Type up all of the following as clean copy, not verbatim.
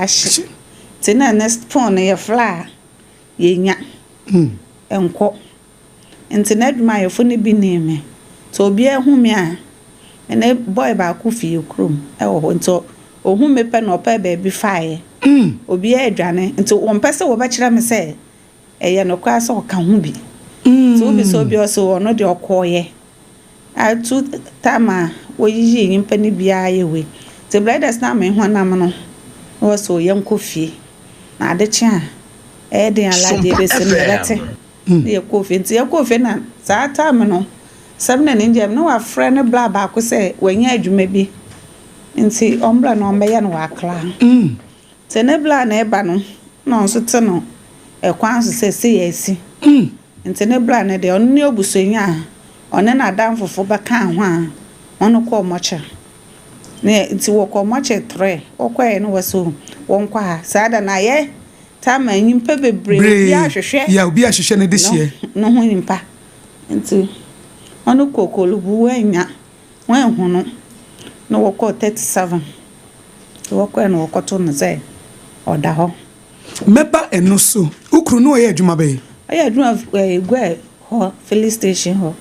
ahye. Nti na ne phone no yɛfrɛ a yɛnnya nkɔ. Nti n'adwumayɛfo no bi nim me. Nti obiara hu me a, me ne boy baako fi yɛ kurom wɔ hɔ. Nti ohu me pɛ na ɔpɛ baabi faeɛ. Obiara adwane. Nti wɔmpɛ sɛ wɔbɛkyerɛ me sɛ ɛyɛ nokware sɛ ɔka ho bi. Nti wobisa obi a ɔse ɔno deɛ ɔkɔɔeɛ. Atu time a woyiyii nyimpa no biara yɛ wei. Ntsi brothers no a menye hɔn nam no na wɔse oh yɛnkɔ fie na adze kye a ɛyɛ den ara dza Sompa ebesi no yɛbɛtse. FM. Na yɛkɔɔ fie. Ntsi yɛkɔɔ fie na saa time no sɛm na ne ngyɛɛ na ɔafrɛ ne bra baako sɛ oenya edwuma bi ntsi ɔmbra na ɔmbɛyɛ no wɔ Accra. Ntsi ne bra na eba no na ɔno so tse no kwan so sɛ sei esi. Ntsi ne bra no deɛ ɔno nye obusuanyi a ɔne n'adamfofo bɛkaa ho a hɔn kɔɔ mɔkyɛr. Ne ntsi wɔkɔɔ mɔkyɛr trɛ, wɔkɔe no wɔse oh wɔnkɔ ha. Saa da no ayɛ time a nyimpa beberee obiara hwehwɛ Yeah, obiara hwehwɛ ne dehyeɛ. no ho nyimpa. Ntsi hɔn kɔɔ Korle-Bu woennya, woennhu no na wɔkɔɔ 37. Ntsi wɔkɔe no wɔkɔtoo no sɛ ɔda hɔ. Mɛba ɛno so. Wo kunu no ɔyɛ adwuma bɛn? Ɔyɛ adwuma wɔ Guɛ hɔ, filling station hɔ.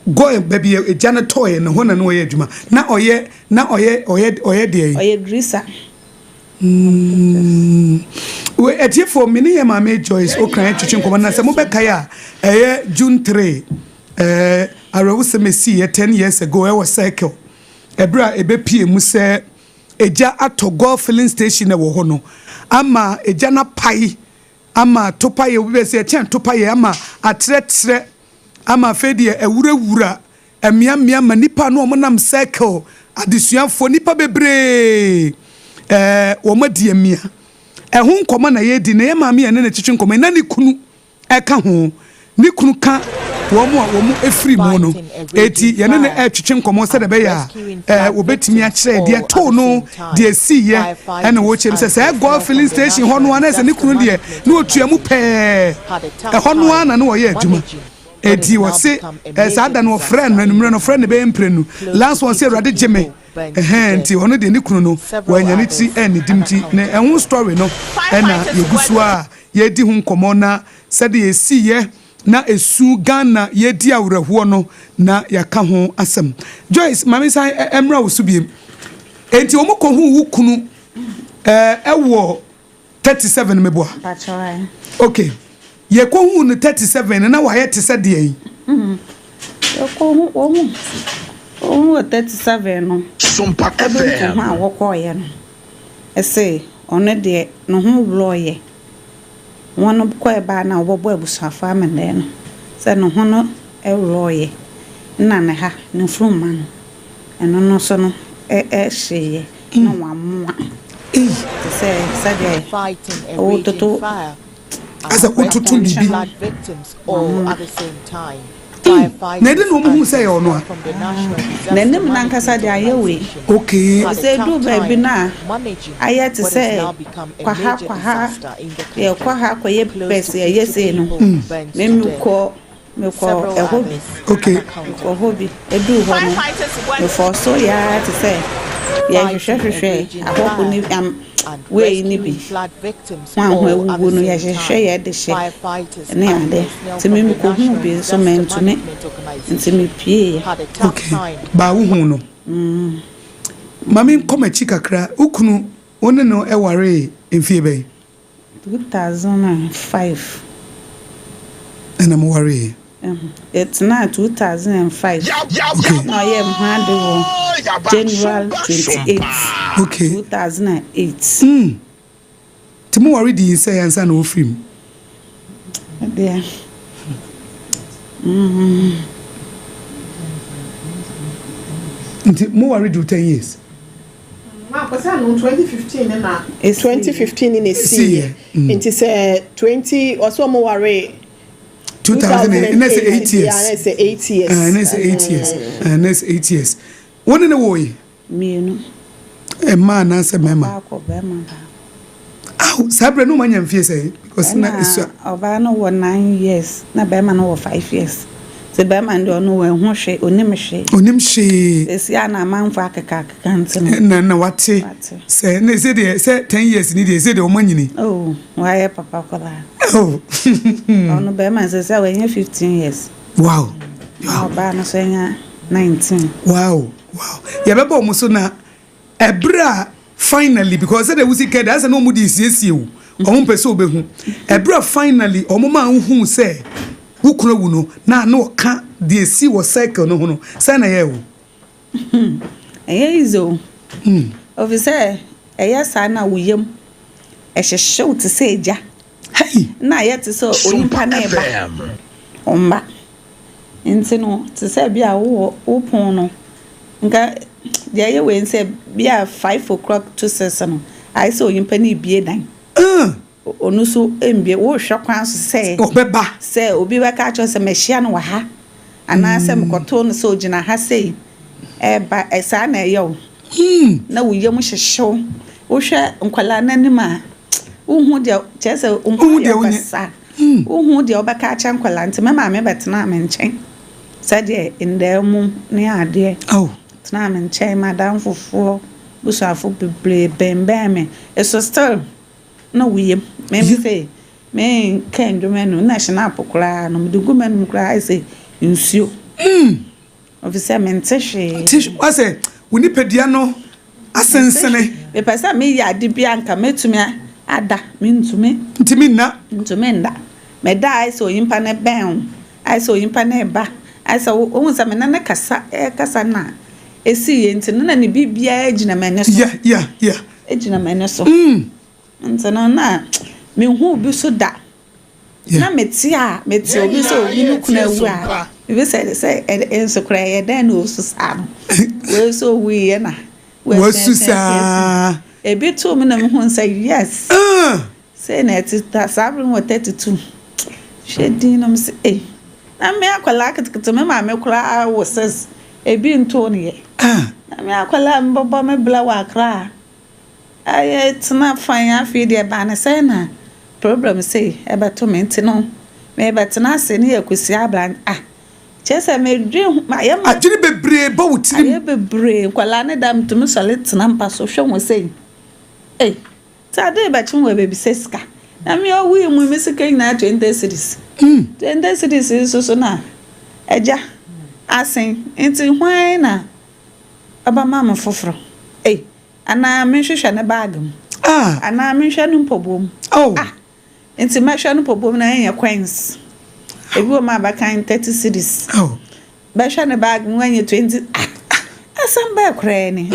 Guɛ baabi a egya no tɔeɛ no, hɔ na na ɔyɛ adwuma. Na ɔyɛ, na ɔyɛ, ɔyɛ, ɔyɛ deɛn? Ɔyɛ greaser. Mm. Wei, atiefoɔ, me ne yɛn maame Joyce Okran twetwe nkɔmmɔ, na sɛ mobɛkae a, ɛyɛ June 3, ɛɛ, awerɛhosɛm esiiɛ 10 years ago ɛwɔ Circle, ɛberɛ a ɛbɛpie mu sɛ Egya atɔ Goil filling station a ɛwɔ hɔ no ama egya no apae ama topaeɛ, obi bɛyɛ sɛ ɛkyɛn topaeɛ ama atrɛtrɛ ama afei deɛ awurawura mmeammea ma nnipa a na wɔnam circle adesuafoɔ nnipa bebree ɛɛ wɔn adi amia. Ɛho nkɔmmɔ na yɛredi na yɛn maame yɛne no twetwe nkɔmmɔ yi na ne kunu ɛka ho, ne kunu ka wɔn a wɔafiri mu no. Enti yɛne no retwetwe nkɔmmɔ sɛdeɛ ɛbɛyɛ a wɔbɛtumi akyerɛ deɛ ɛtoo no, deɛ ɛsiiɛ, ɛna wɔkyerɛ mu sɛ saa Goil filling station hɔ no ara na ɛsɛ ne kunu deɛ na ɔtua mu pɛɛ, ɛhɔ no ara na na ɔyɛ adwuma. Enti wɔse saa da no wɔfrɛɛ no anwummerɛ no, wɔfrɛɛ no bɛyɛ mprenu. Last one sɛ Awurade gye me. Ɛhɛn, nti ɔno deɛ ne kunu no wannya ne tiri annidim nti ne ɛho story no ɛna yɛgu so a yɛredi ho nkɔmmɔ na sɛdeɛ ɛsiiɛ na ɛsu Ghana yɛredi awerɛhoɔ no na yɛaka ho asɛm. Joyce, ma me nsan mmra wo so biem. Enti wɔn kɔhuu wo kunu ɛwɔ 37 meboa? Ok, yɛkɔhuu no 37 no na wayɛ te sɛ deɛn? Yɛkɔhu wɔn wɔ 37 no, ɛbɛntu ho a wɔkɔɔeɛ no, ɛse ɔno deɛ ne ho worɔeɛ. Hɔn kɔe baa na wɔbɔbɔɔ ebusuafo amandzɛɛ no sɛ no ho no worɔɔeɛ na ne ha, ne mfuruma no, ɛno no so no hyeeɛ na wɔamoa te sɛ sɛdeɛ wototo Asɛ wototo biribi. apɔnkye no, wɔamoa. Na ɛdɛn na wɔhuu sɛ ɛyɛ ɔno a? N'anim no ankasa deɛ ayɛ wei. Okay. Sɛ ɛduru baabi no a, ayɛ te sɛ kwaha kwaha, yɛkɔ ha kɔyɛ pɛs yɛyɛ sei no, me mekɔ mekɔ ɛhɔ bi. Okay. Mekɔ hɔ bi, ɛduru hɔ no, mefɔɔ so yɛ ara te sɛ yɛhwehwɛhwehwɛ ahɔho no am wei no bi. Ho a ho awuwu no yɛhwehwɛ yɛ de hyɛ ne ade nti me mekɔhuu bi nso mantumi nti mepieeɛ. Ok, baa wohuu no. Ma menkɔ m'akyi kakra, wo kunu wo ne no waree mfie bɛn? 2005. Ɛna mowareeɛ? Yɛtenaa 2005 na ɔyɛɛ me ho ade wɔ January 28, 2008. Nti mo ware dii nsɛe ansa na ɔfiri mu? Deɛ mm. Nti mo ware duru 10 years? Mankasa no 2015 ne na 2015 ne na esiiɛ. Nti sɛ 20 ɔsɛ ɔmo ware 2008 na ɛsɛ 8 years. Na ɛsɛ 8 years. Na ɛsɛ 8 years. Na ɛsɛ 8 years. Wo ne ne woe? Mmienu. Mmaa anaasɛ mmarima? Ɔbaa kɔ, barima baako. Aw, saa berɛ no na wanya mfie sɛn? Because na Ɛna esua. ɔbaa no wɔ 9 years na barima no wɔ 5 years. Nti bɛrima no deɛ ɔno wanhu hwee, ɔnim hwee. Ɔnim hwee. Seesei a na amanfoɔ akeka akeka nti no. Na na wate sɛ na ɛsɛ deɛ sɛ 10 years ni deɛ ɛsɛ deɛ ɔmo anyini. Oh, wayɛ papa koraa. Oh. Ɔno bɛrima no seesei a wanya 15 years. Na ɔbaa no nso anya 19. Wow, yɛbɛbɔ ɔmo so na ɛberɛ a finally, because sɛdeɛ wosi kɛ deɛ asɛ na ɔmo de siesie wo, ɔmo mpɛ sɛ ɔbɛhu. Ɛberɛ a finally ɔmo maa wohu sɛ wo kunu awu no, na na ɔka deɛ esi wɔ circle no ho no sɛ na ɛyɛ wo? Ɛnyɛ easy o. Ofi sɛ ɛyɛ saa na wo yam ɛhyehyew te sɛ egya. Hey. Na ayɛ te sɛ onyimpa na ɛba ɔmba. Nti no te sɛ bi a wowɔ wo pon no, nka deɛ ɛyɛ wei sɛ bi a 5 o'clock to 6 no, ayɛ sɛ onyimpa no ebie dan. Ɔno nso mbie, wohwɛ kwan so sɛ ɔbɛba. Sɛ obi bɛka akyerɛ sɛ mahyia no wɔ ha anaasɛ mekɔtoo no sɛ ogyina ha sei ɛba saa na ɛyɛ wo na wo yam hyehyew. Wohwɛ nkwadaa n'anim a, wohu deɛ kyerɛ sɛ wo ho Wohu deɛ yɛ wonyɛ. basa. Wohu deɛ wobɛka akyerɛ nkwadaa, nti me maame bɛtena me nkyɛn sɛdeɛ ndaa mu ne adeɛ tena me nkyɛn, madamfofoɔ, busuafo bebree bɛnbɛn me. Ɛso still na wo yam meme sɛ menka ndwom no na hyɛnaapo koraa no mede gu m'anom koraa ayɛ sɛ nsuo, ɔfi sɛ mente hwee. Ti wasɛ wo nipadua no asensene. Mepɛ sɛ meyɛ ade bi a nka mɛtumi ada, mentumi. Ntumi nna. Ntumi nda. Meda a, ayɛ sɛ onyimpa no bɛn wo, ayɛ sɛ onyimpa no ba, ayɛ sɛ wohu sɛ mene ne kasa ɛkasa no a ɛsii yɛ nti no na ne biribiara gyina m'ani so. Gyina m'ani so. Nti no na mehu bi so da na mete a mete obi sɛ obi ne kunu awu a, ebi sɛ nso koraa ɛyɛ dɛn na osu saa no, wei nso owuiɛ na wasu saa. Ebi too me na mehu sɛ yes, sei na ɛte ta. Saa bere mu wɔ 32, hwɛ din no, sɛ ei, na me akwadaa ketekete, me maame koraa wɔ six, ebi ntoo ne yɛ. Na me akwadaa mbɔbɔ me bla wɔ Akra a ayɛ tena fan. Afei deɛ baa ne sɛn na problem sei ɛbɛto me, nti no mebɛtena ase ne yɛ kusi abran ah, kyerɛ sɛ medwe ho mayɛ ma adwene bebree ba wo tirim. Ayɛ bebree. Nkwadaa ne da metumi sɔre tena mpa so hwɛ wɔn sei, ei, sɛ ade bɛkye wɔ baabi sɛ sika na me ɔwui mu, me sika nyinaa 20 cedis, 20 cedis nso so na agya asen, nti hwan na ɔbɛma me foforɔ? Ei, anaa menhwehwɛ ne bag mu anaa menhwɛ no mpɔboɔ mu? Ah, nti mɛhwɛ no mpɔboɔ mu na ɛnyɛ coins, ebi wɔ mu a bɛkan 30 cedis. Bɛhwɛ ne bag mu, ɛnyɛ 20. Ah, asɛm bɛɛ koraa ni.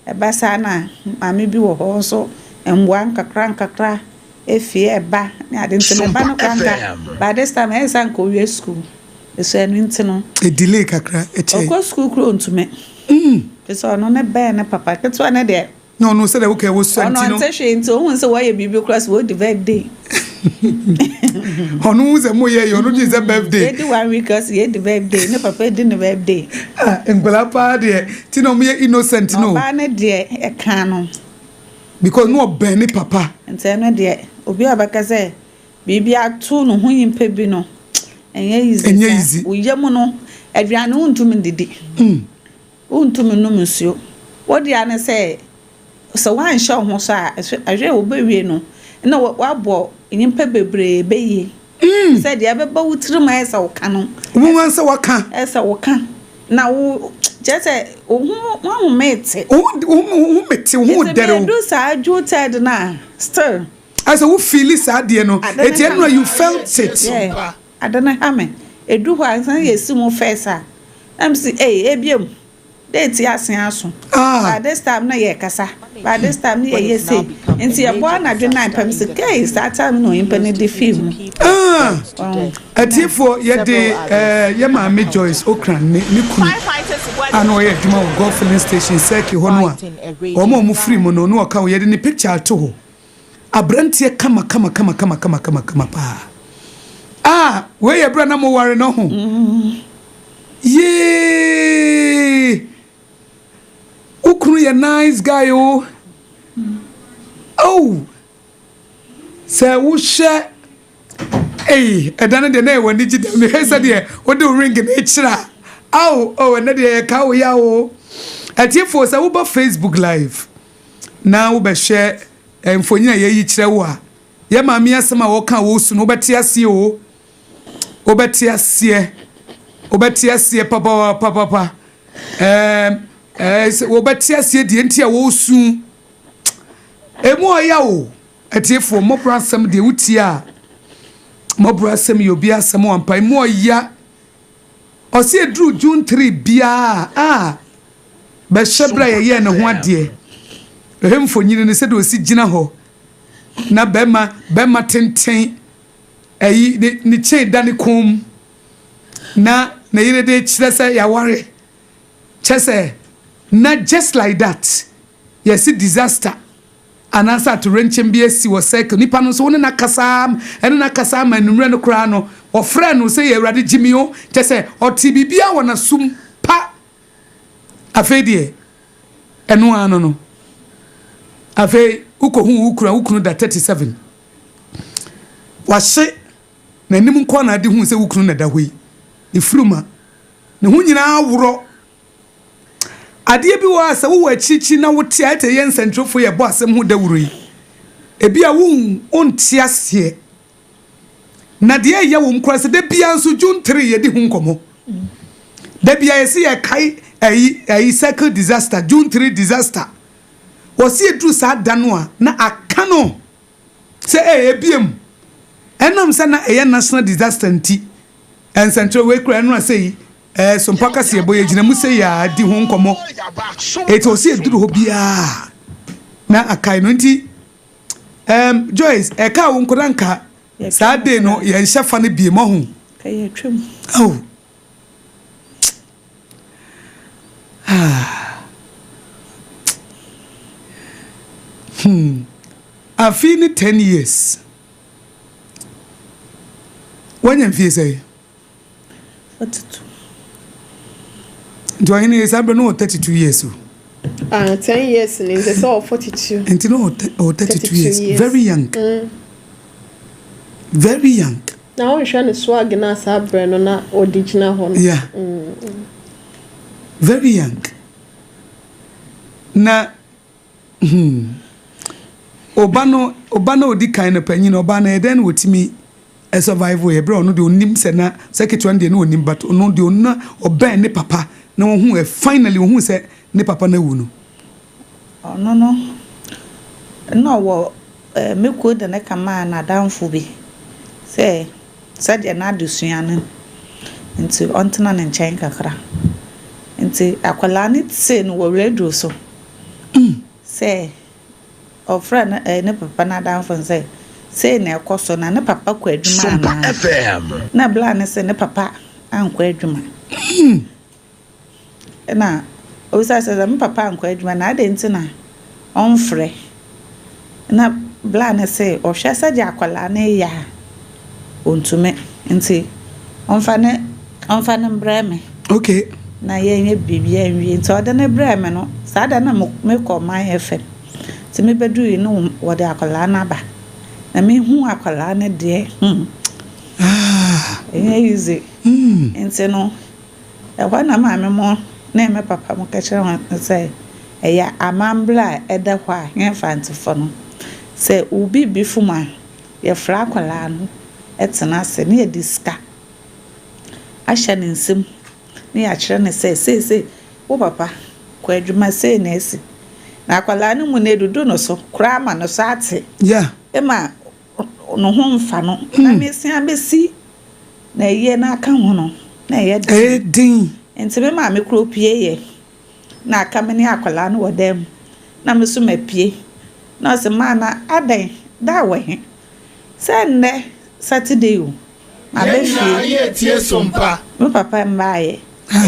Ɛba saa na maame bi wɔ hɔ nso mboa nkakra nkakra efie ɛba ne ade, nti ne ba no kora nka by this time ɛyɛ sɛ nka owie school nso, ɛno nti no Delay kakra ɛkyɛ. Ɔkɔ school kuro ntumi te sɛ ɔno ne bɛn ne papa ketewa ne deɛ. Na ɔno sɛdeɛ wokɛ wɔ sua ɔno nti no ɔnte hwee, nti ohun sɛ wɔyɛ biribi koraa sɛ wɔdi birthday. Ɔno hu sɛ moyɛ yɛ, ɔno gye sɛ birthday. Yɛdi one week ɔsɛ yɛdi birthday, ne papa di ne birthday. Ah, nkwadaa paa deɛ ti na ɔmo yɛ innocent no. Ɔbaa ne deɛ ɛka no. Because no ɔbɛn ne papa. Nti ɛno deɛ obi a ɔbɛka sɛ biribi ato ne ho nyimpa bi no, ɛnyɛ easy. Ɛnyɛ saa. Easy. Wo yam no, aduane wontumi ndidi, wontumi nom nsuo. Wode a ne sɛ woanhyɛ wo ho so a, ɛhwɛ a wobɛwie no na woabɔ nyimpa bebree bɛyie sɛ deɛ ɛbɛba wo tirim ayɛ sɛ woka no. Wɔn sɛ waka. Ɛyɛ sɛ woka na wo kyerɛ sɛ wo ho woahome te. Wo mete wo ho Nti dɛrɛ o. meedu saa June 3rd no a, still Asɛ wo feel saa adeɛ no. Ade ne eti ha ɛno me. you felt it. Yeah, ade ne ha me. Edu hɔ a nsan yɛsi mu first a, na m si ee ebiem date asen aso. By this time na yɛ kasa, by this time na yɛyɛ sei, nti yɛbɔ anadwo 9 pɛm sɛ kei saa time na onyimpa no di fii mu. Ah, atiefoɔ, yɛde yɛ maame Joyce Okran ne kunu a na ɔyɛ adwuma wɔ Golf filling station Circle hɔ no a wɔn a wɔn firi mu no na ɔka ho. Yɛde ne picture ato hɔ, aberanteɛ kama kama kama kama kama kama kama paa. Ah, wei yɛ berɛ na mo ware no ho yee. Wo kunu yɛ nice guy o. Oh, sɛ wohyɛ Ei, ɛda no deɛ na ɛwɔ anigye da. Mehwɛ sɛdeɛ wode wo ring no rekyerɛ a, ao, oh, ɛnɛ deɛ yɛka wo ya o. Atiefoɔ, sɛ woba Facebook live na wobɛhwɛ eh, mfonyin a yɛyi kyerɛ wo a, yɛ maame asɛm a wɔka a wɔresu no, wobɛte aseɛ o. Wobɛte aseɛ. Wobɛte aseɛ papapapapa. Ɛɛm, ɛɛ, sɛ wobɛte aseɛ deɛ nti a wɔresu. Emu ɔya o. Atiefoɔ, mmɔborɔ asɛm deɛ wotie a, mmɔborɔ asɛm yɛ obi asɛm ampa, emu ɔya. Ɔse ɛduru June 3 biara a, bɛhyɛ berɛ a yɛyɛɛ ne ho adeɛ. Hwɛ mfonyini no sɛdeɛ ɔsi gyina hɔ na bɛrima bɛrima tenten ɛyi ne ne chain da ne kɔn mu na ne yere de kyerɛ sɛ yɛaware kyɛ sɛ na just like that yɛsi disaster. Anaasɛ atoyerɛnkyɛm bi asi wɔ circle, nipa no nso wo ne no akasa ara, ɛne no akasa ara ma anwummerɛ no koraa no, ɔfrɛɛ no sɛ Awurade gye me o, kyerɛ sɛ ɔtee biribiara wɔ n'asom pa. Afei deɛ, ɛno ara no no, afei wokɔhu wo kunu a, wo kunu da 37, wahye n'anim nko ara na ade hu sɛ wo kunu na ɛda hɔ yi, ne furuma, ne ho nyinaa aworɔ. Adeɛ bi wɔ hɔ a sɛ wowɔ akyirikyiri na wote a, ɛte yɛn nsɛntwerɛfoɔ yi a ɛbɔ asɛm ho dawuro yi, ebi a wonte aseɛ. Na deɛ ɛyɛ wɔ mu koraa sɛ da biara nso June 3 yɛdi ho nkɔmmɔ. Da biara yɛsi yɛkae ɛyi ɛyi circle disaster, June 3 disaster. Wɔsi eduru saa da no a na aka no sɛ ee ebiem. Ɛnam sɛ na ɛyɛ national disaster nti, nsɛntwerɛ wei koraa ɛno a sɛ yi Ɛɛ Sompa kaseɛbɔ yɛgyina mu sei aa di ho nkɔmmɔ. Eti ɔse ɛduru hɔ biaa na akae no nti ɛɛm Joyce ɛkaa wo nko na nka saa day no yɛnhyɛ fa no biem ɔho. Ka yɛtwam. Oh. Ah. Hmm. Afei ne 10 years. Wanya mfie sɛn? 42. Nti ɔhene saa berɛ no wɔ 32 years o. Ah, 10 years ni nti sɛ ɔwɔ 42. Nti no ɔwɔ 32 years. Very young. Very young. Na wonhwɛ ne swag na saa berɛ no na ɔde gyina hɔ no. Yeah. Very young. Na hmm. Ɔba no, ɔba no ɔdi kan no panyin, ɔba no ɛyɛ dɛn na ɔtumi survive yɛ berɛ a ɔno deɛ ɔnim sɛ na sɛ ketewa no deɛ na ɔnim but ɔno deɛ ɔno na ɔbɛn ne papa na ɔhu ɛ finally ɔhu sɛ ne papa no awu no. Ɔno no na ɔwɔ eh, me kuo de no kɔmaa n'adamfo bi sɛ sɛdeɛ n'adesua no nti ɔntena ne nkyɛn kakra. Nti akwadaa no tee no wɔ radio so sɛ Ɔfrɛɛ ne ɛɛ ne papa n'adamfo no sɛ, Sei na ɛkɔ so, na ne papa kɔ adwuma Sompa anaa? FM. Na bla no se ne papa ankɔ adwuma. Ɛna obisaa sɛ, Sɛ me papa ankɔ adwuma na adɛn nti na ɔmfrɛ? Na bla no se ɔhwɛ sɛdeɛ akwadaa no reyɛ a, ɔntumi nti ɔmfa ne ɔmfa no mbrɛ me. Okay. Na yɛnyɛ biribiara nwie. Nti ɔde no brɛɛ me no, saa da no na mekɔ Man FM. Nti mebɛduui no wɔde akwadaa no aba. Na mehu akwadaa no deɛ, hmm, ɛnyɛ easy. Nti no, ɛhɔ na maame mo ne me papa mo ka kyerɛ wɔn sɛ, ɛyɛ amammerɛ a ɛda hɔ a yɛn Mfantefo no, sɛ wo biribi fom a, yɛfrɛ akwadaa no tena ase na yɛde sika ahyɛ ne nsam na yɛakyerɛ no sɛ seesei wo papa kɔ adwuma sei na asi. Na akwadaa no mu no edudu no so koraa ma no so ate ma ne ho mfa no. Na mesan abɛsi na ayie no aka ho no na ɛyɛ den. Nti me maame koro pieeɛ na aka me ne akwadaa no wɔ dan mu na me nso mapue. Na ɔse maa na adɛn da wɔ he? Sɛ nnɛ Saturday o. Maba fie. Me papa mmaeɛ.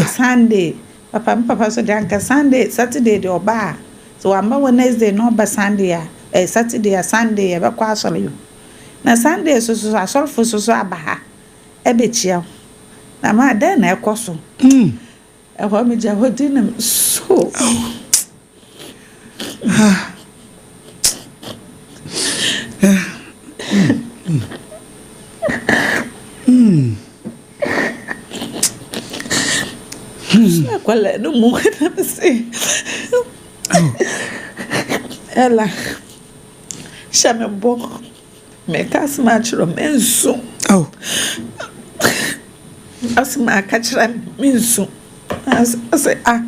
Sunday, papa me papa nso deɛ anka Sunday, Saturday deɛ ɔba a, sɛ wamma Wednesday na ɔba Sunday a, eh, Saturday a, Sunday yɛbɛkɔ asɔre o. Na Sunday nso so, asɔrefo nso so aba ha ɛbɛkyia wo. Na ma dɛn na ɛkɔ so? Ɛhɔ megya hɔ din na so. Akwadaa no mu na me se Ella hyɛ me bɔ meka asɛm akyerɛ wo mensu. Oh. Asɛm a aka kyerɛ me mensu. Ɔse ah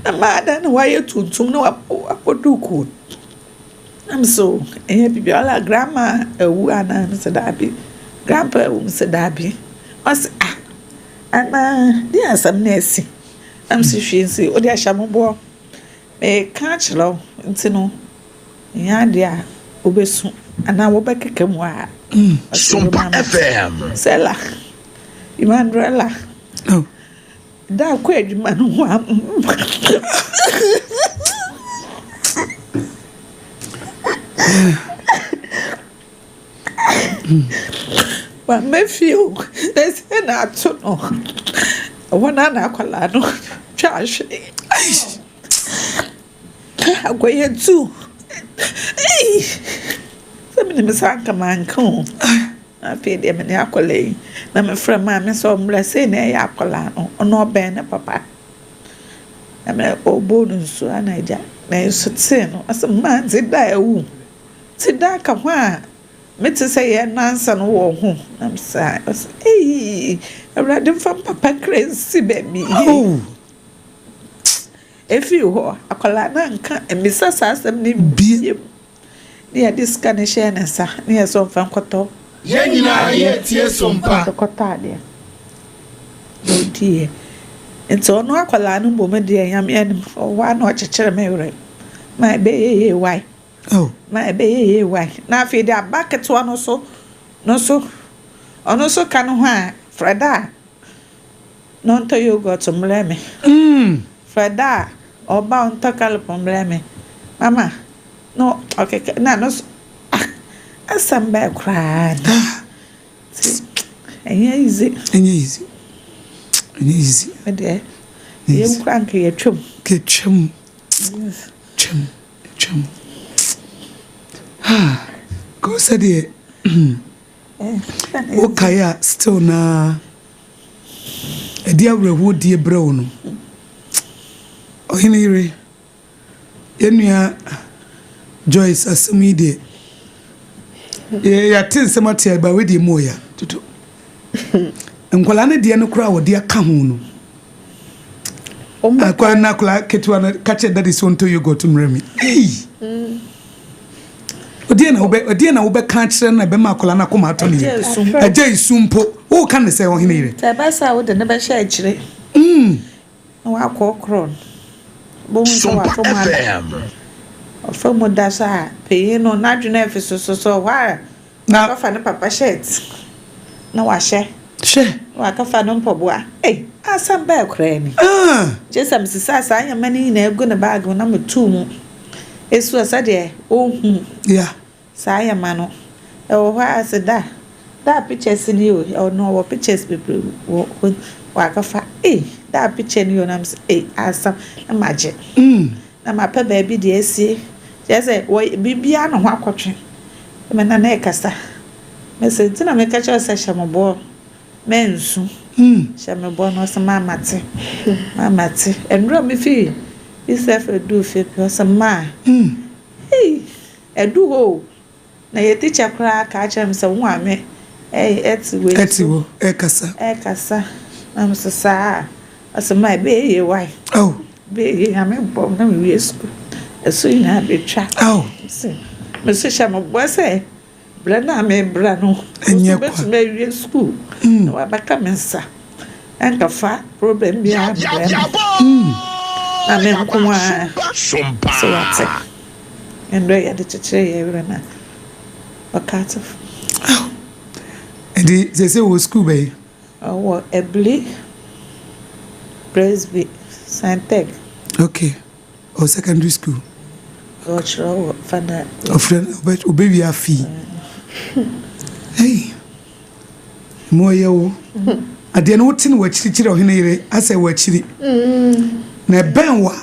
na maa na wayɛ tuntum na wabɔ duku. Na me so ɛnyɛ biribi ɔla grandma awu anaa me sɛ daabi. Grandpa awu me sɛ daabi. Ɔse ah anaa deɛ asɛm na asi. Na me sɛ hwee nsi wode ahyɛ mo boɔ. Meka akyerɛ wo nti no nyɛ adeɛ a wobɛsu anaa wobɛkeka mu a. Sompa FM. Sela Emmanuela. Oh. Da akɔ adwuma no ho a. Wamma fie o, na sɛ na ato no. Ɛhɔ no na akwadaa no twa ahwene. Akɔyɛ tu. Ei! Sɛ menim sɛ anka manka o. Afei deɛ me ne akwadaa yi, na mefrɛ maame sɛ ɔmmra sei na ɛyɛ akwadaa no, ɔno ɔbɛn ne papa. Na me ɔbɔɔ no nsuo ana agya, na nso tee no, ɔsɛ mmaa nti da awu. Nti da ka ho a, mete sɛ yɛn nansa no wɔ ho. Na me sɛ, ɔsɛ ei, Awurade mfa papa kra nsi baabi. Oh. Ɛfiri hɔ, akwadaa no anka mmisa saa asɛm no bio. Ne yɛde sika no hyɛɛ ne nsa, ne yɛ sɛ ɔmfa nkɔtɔ Yɛn nyinaa yɛtie Sompa. Ɔde kɔtɔ adeɛ. Na ɔdiiɛ. Nti ɔno akwadaa no mmom deɛ Nyame anim, ɔwɔ hɔ a na ɔkyekyere me werɛ. Ma ɛbɛyɛ yie wae. Oh. Ma ɛbɛyɛ yie wae. Na afei de aba ketewa no so, no so, ɔno nso ka ne ho a, frɛ da a, na ɔntɔ yogurt mmrɛ me. Frɛ da a, ɔba ɔntɔ calip mmrɛ me. Mama, na ɔkeka, na no so, ah, asɛm bɛɛ koraa ni. Nti, ɛnyɛ easy. Ɛnyɛ easy. Ɛnyɛ easy. Me deɛ, yɛn kura nka yɛtwam. Yɛtwam. Twam. Twam. Ha. Kò sɛdeɛ wokae a still na ɛde awerɛhoɔ die brɛ wo no. Ɔhene yere, yɛn nua Joyce asɛm yi deɛ, yɛate nsɛm ate a, ba wei deɛ mu ɔya toto. Nkwadaa no deɛ no koraa a wɔde aka ho no. Akwadaa no akwadaa ketewa no ka kyerɛ daddy sɛ ɔntɔ yogurt mmerɛ me. Ei! Ɔdeɛ na wobɛ ɔdeɛ na wobɛka akyerɛ no na ɛbɛma akwadaa no akoma atɔ ne yam. Ɛgya esu mpo. Woka ne sɛ ɔhene yere. Sɛ ɛba saa a wode no bɛhyɛ akyire. Na wakɔkorɔ no. Bohu sɛ Sompa wafa mu ada. FM. Ɔfa mu da so a panyin no n'adwene afi so so so hɔ a Na wakɔfa ne papa shirt na wahyɛ. Hwɛ. Na wakɔfa no mpaboa. Ei, asɛm bɛɛ koraa ni. Ah. Gye sɛ mesesa saa nneɛma no nyinaa gu ne baage mu na metuu mu. Esu sɛdeɛ ɔnhu. Yeah. Saa nneɛma no. Ɛwɔ hɔ a sɛ da da pictures ni o, ɔno ɔwɔ pictures bebree wɔ hɔ. Wakɔfa ei da picture ni o na mesɛ ei asɛm na magye. Na mapɛ baabi de asie. Kyerɛ sɛ wɔ biribiara na ho akɔtwe. Me nana ɛkasa. Mese nti na meka kyerɛ wo sɛ hyɛ mo bɔ mansu. Hyɛ me bɔ no ɔsɛ maa te. Maa te. Nnura me fi Isef edu fie pɛ ɔsɛ maa. Ei ɛdu hɔ o. Na yɛ teacher koraa ka kyerɛ me sɛ wo maame ɛte wei Ɛte so. hɔ ɛkasa. Ɛkasa. Na me sɛ saa. Ɔsɛ maa ɛbɛyɛ yie wae. Oh. Bɛyɛ yie Nyame bɔ na mewie sukuu. Ɛso nyinaa bɛtwa. Oh. Me so hyɛ me bɔ sɛ berɛ no a mebrɛ no Ɛnyɛ kwa. wobɛtumi awie sukuu na wabɛka me nsa. Ɛnkɔfa problem biara mbrɛ me. Na me nko ara Sompa. so wate. Mmerɛ yɛde kyekyere yɛ werɛ na ɔka ate. Nti sɛ wɔ sukuu bɛyi. Ɔwɔ Ebli Presby Scientech. Okay. Ɔ secondary school. Ɔkyerɛ wɔ fada. Ɔfrɛ ɔbɛwie afi. Hey. Mu ɔyɛ wo. Adeɛ no wote no wɔ akyirikyiri ɔhene yere asɛ wɔ akyiri. Na ɛbɛn wa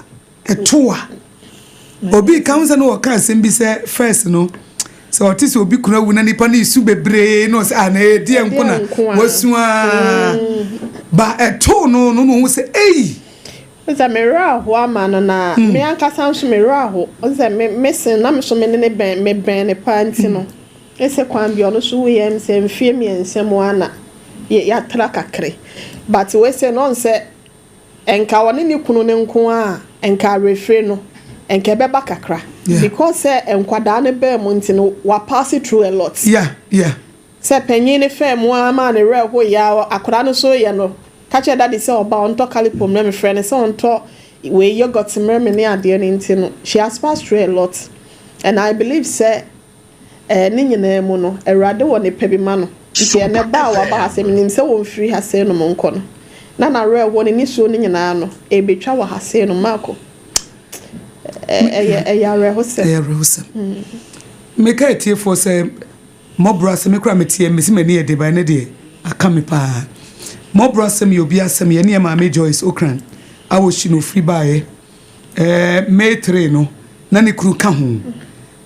ɛto wa. Obi ka ho sɛ no wɔka asɛm bi sɛ first no sɛ ɔte sɛ obi kunu awu na nipa no esu bebree na ɔsɛ ah na ɛdeɛ nko na wasu aa ba ɛto no no na ohun sɛ ei. Sɛ me werɛ aho ama no na me ankasa nso me werɛ aho. Sɛ me me sen na me so me ne ne bɛn me bɛn ne paa nti no. Ɛsɛ kwan bi ɔno so wuyɛ m sɛ mfie 3 mu ana yɛ yɛatra kakra. But wei sɛ no ɔn sɛ nka ɔne ne kunu ne nko a nka awerɛfire no nka ɛbɛba kakra. Because sɛ nkwadaa ne bɛn mu nti no wa pass through a lot. Sɛ panyin ne fɛn mu ama ne werɛ ho ya, akwadaa no so yɛ no ka kyerɛ daddy sɛ ɔba ɔntɔ Kalyppo mmerɛ me frɛ no sɛ ɔntɔ wei yogurt mmerɛ me ne adeɛ no nti no she has passed through a lot and I believe sɛ ne nyinaa mu no Awurade wɔ ne pɛ bi ma no nti ɛnɛ ba a waba ha sɛ menim sɛ wɔmfiri ha sɛ no mu nkɔ no na n'awerɛ ho ne nisuo no nyinaa no ebetwa wɔ ha sɛ no maako ɛyɛ awerɛhosɛm. Ɛyɛ awerɛhosɛm. Meka atiefoɔ sɛ mmɔborɔ asɛm me kora meteɛ mesi m'ani yɛ de ba ne deɛ aka me paa. Mmɔborɔ asɛm yɛ obi asɛm. Yɛne yɛ maame Joyce Okran a wɔhyi no ofiri baeɛ May 3 no na ne kunu ka ho.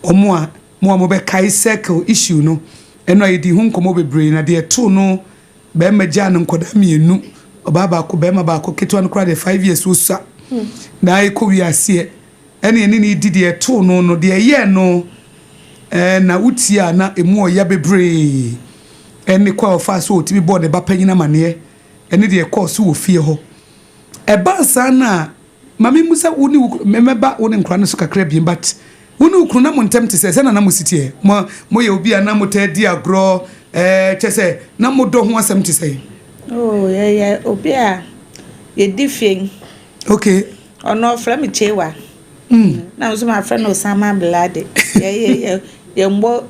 Ɔmo a mo a mobɛkae Circle issue no, ɛno a yɛdi ho nkɔmmɔ bebree na deɛ ɛtoo no, bɛrima gyaa no nkɔdaa mmienu, ɔbaa baako, bɛrima baako, ketewa no koraa deɛ 5 years osua na ɛkɔ wiaseɛ. Ɛne ɛne ne di deɛ ɛtoo no no deɛ ɛyɛɛ no na wotie a na emu ɔya bebree, ɛne kɔ a ɔfa so ɔtumi bɔɔ ne ba panyin amaneɛ, ɛne deɛ ɛkɔɔ so wɔ fie hɔ. Ɛbaa saa na maame mu sɛ wo ne wo mɛmɛba wo ne nkora no so kakra biem, but wo ne wo kunu na mo ntɛm te sɛ sɛ na mo si teɛ, mo moyɛ obi a na mo taa di agorɔ, kyɛ sɛ na mo dɔ ho asɛm te sɛ? Oh, yɛyɛ obi a yɛdi fie. Ɔno ɔfrɛ me Kyewa. Na nso mafrɛ no Osama Bin Laden. Yɛyɛ yɛmbɔ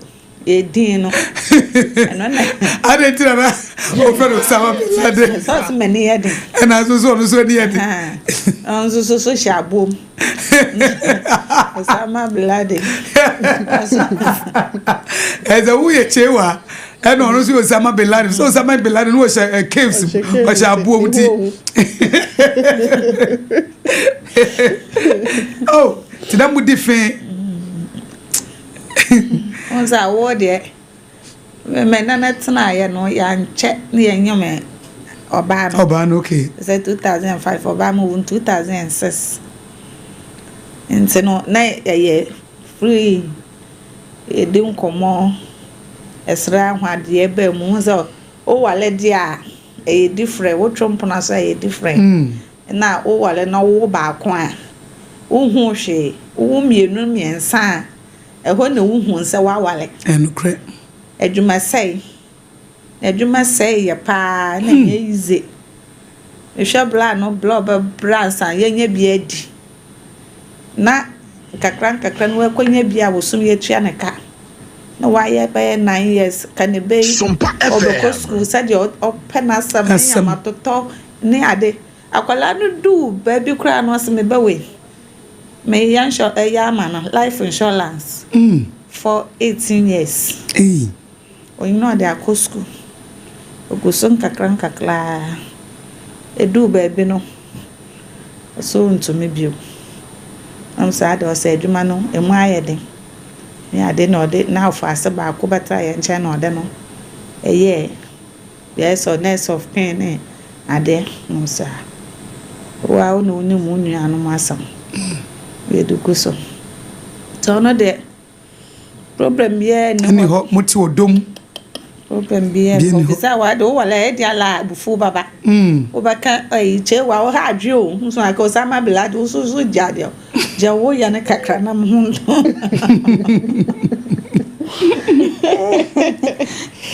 yɛdin no. Ɛno na ade nti na na ɔfrɛ no Osama Bin Laden? Sɛ ɔsɛ m'ani yɛ den. Ɛna nso so ɔno nso ani yɛ den. Ɔno nso so hyɛ aboom. Osama Bin Laden. Ɛsɛ woyɛ Kyewa ɛna ɔno nso yɛ Osama Bin Laden. So Osama Bin Laden no wɔhyɛ caves, ɔhyɛ aboom ti. Oh, ti na mo di fe. Wɔn sɛ awoɔ deɛ, mɛ nana tenaeɛ no, yɛankyɛ ne yɛnyɛ ɔbaa no. Ɔbaa no, okay. Sɛ 2005 ɔbaa mu wu 2006 nti no na yɛyɛ free, yɛdi nkɔmmɔ, ɛsrɛ ahoadeɛ baa mu hu sɛ wowale deɛ a ɛyɛ different, wotwe mpona so a ɛyɛ different. Na wowale na wowo baako a wohu hwee, wowo mmienu mmiɛnsa a ɛhɔ na wohu sɛ woawale. Ɛnokorɛ. Adwuma sɛe, adwuma sɛe yɛ paa na ɛnyɛ easy. Mehwɛ bra no bra ɔbɛbra ansa yɛnyɛ bi adi na nkakra nkakra no wakɔnya bi a wosom yɛtua ne ka na wayɛ bɛyɛ 9 years ka ne bɛyi. Sompa ɔbɛkɔ FM. Sukuu sɛdeɛ ɔpɛ n'asɛm ne Asɛm. nyamatotɔ ne ade. Akwadaa no duu baabi koraa no ɔsɛ meba wei meyɛ nsɔ ɛyɛ ama no life insurance for 18 years. Ei. Onyina ɔde akɔ sukuu, ogu so nkakra nkakraa eduu baabi no ɔsɛ ntumi bio nam saa de ɔsɛ adwuma no emu ayɛ den ne ade na ɔde n'afɔ ase baako bɛtena yɛn nkyɛn na ɔde no ɛyɛ yɛ sɛ next of kin ne adeɛ nam saa wa wo na wonim wo nuanom asɛm yɛde gu so nti ɔno deɛ problem biara ɛne nni hɔ. Hɔ mote ɔdom. Problem biara Biara nni nni hɔ hɔ. sɛ wade wowɔlɛ ɛdi ala abufuo baba. Wobɛka ɛyi kyewa wo ha adwe o nso aka Osama Bin Laden wo so so gya deɛ gya woyɛ no kakra na mo ho.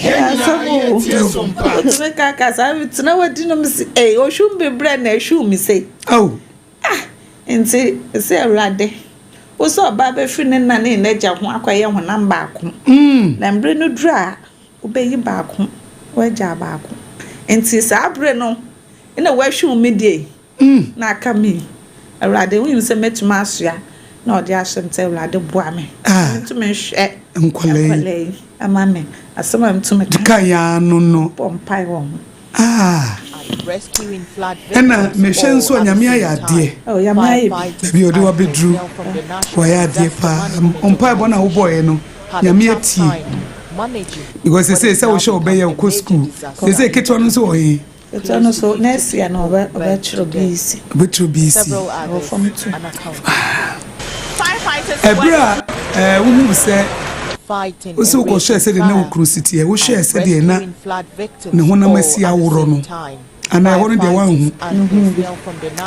Asɛm o, wotumi ka kasa tena wadi nom si ɛyi ohwum bebrɛ na ehwum mi sei. Oh. Nti sɛ Awurade wo sɛ ɔbaa bɛfiri ne na ne n'agya ho akɔyɛ honam baako na mbere no duru a wobɛyi baako woagya baako nti saa bere no na woahwɛ mi deɛ na aka mi. Awurade wonim sɛ mɛtumi asoa na ɔde ahyɛ m sɛ Awurade boa me. Ah. Metumi hwɛ Nkwadaa yi. Nkwadaa yi ama me asɛm a metumi ka. Ka ya no. Bɔ mpae wɔ ho. Ah. Ɛna mehwɛ nso a Nyame ayɛ adeɛ. Oh, Nyame ayɛ bi. Baabi a ɔde wabɛduru, wayɛ adeɛ paa. Mpaebɔ no a wobɔɔɛ no, Nyame atie because sɛ sɛ wohyɛ wobɛyɛ wokɔ school sɛ ketewa no nso wɔ he? Ketewa no so next year no ɔbɛ ɔbɛkyerɛ BEC. Ɔbɛkyerɛ BEC. Ɔwɔ form 2. Ɛberɛ a ɛɛ wohuu sɛ wosɛ wokɔhwɛɛ sɛdeɛ na wo kunu si teɛ, wohwɛɛ sɛdeɛ na ne honam asi aworɔ no, anaa ɛhɔ no deɛ woanhu?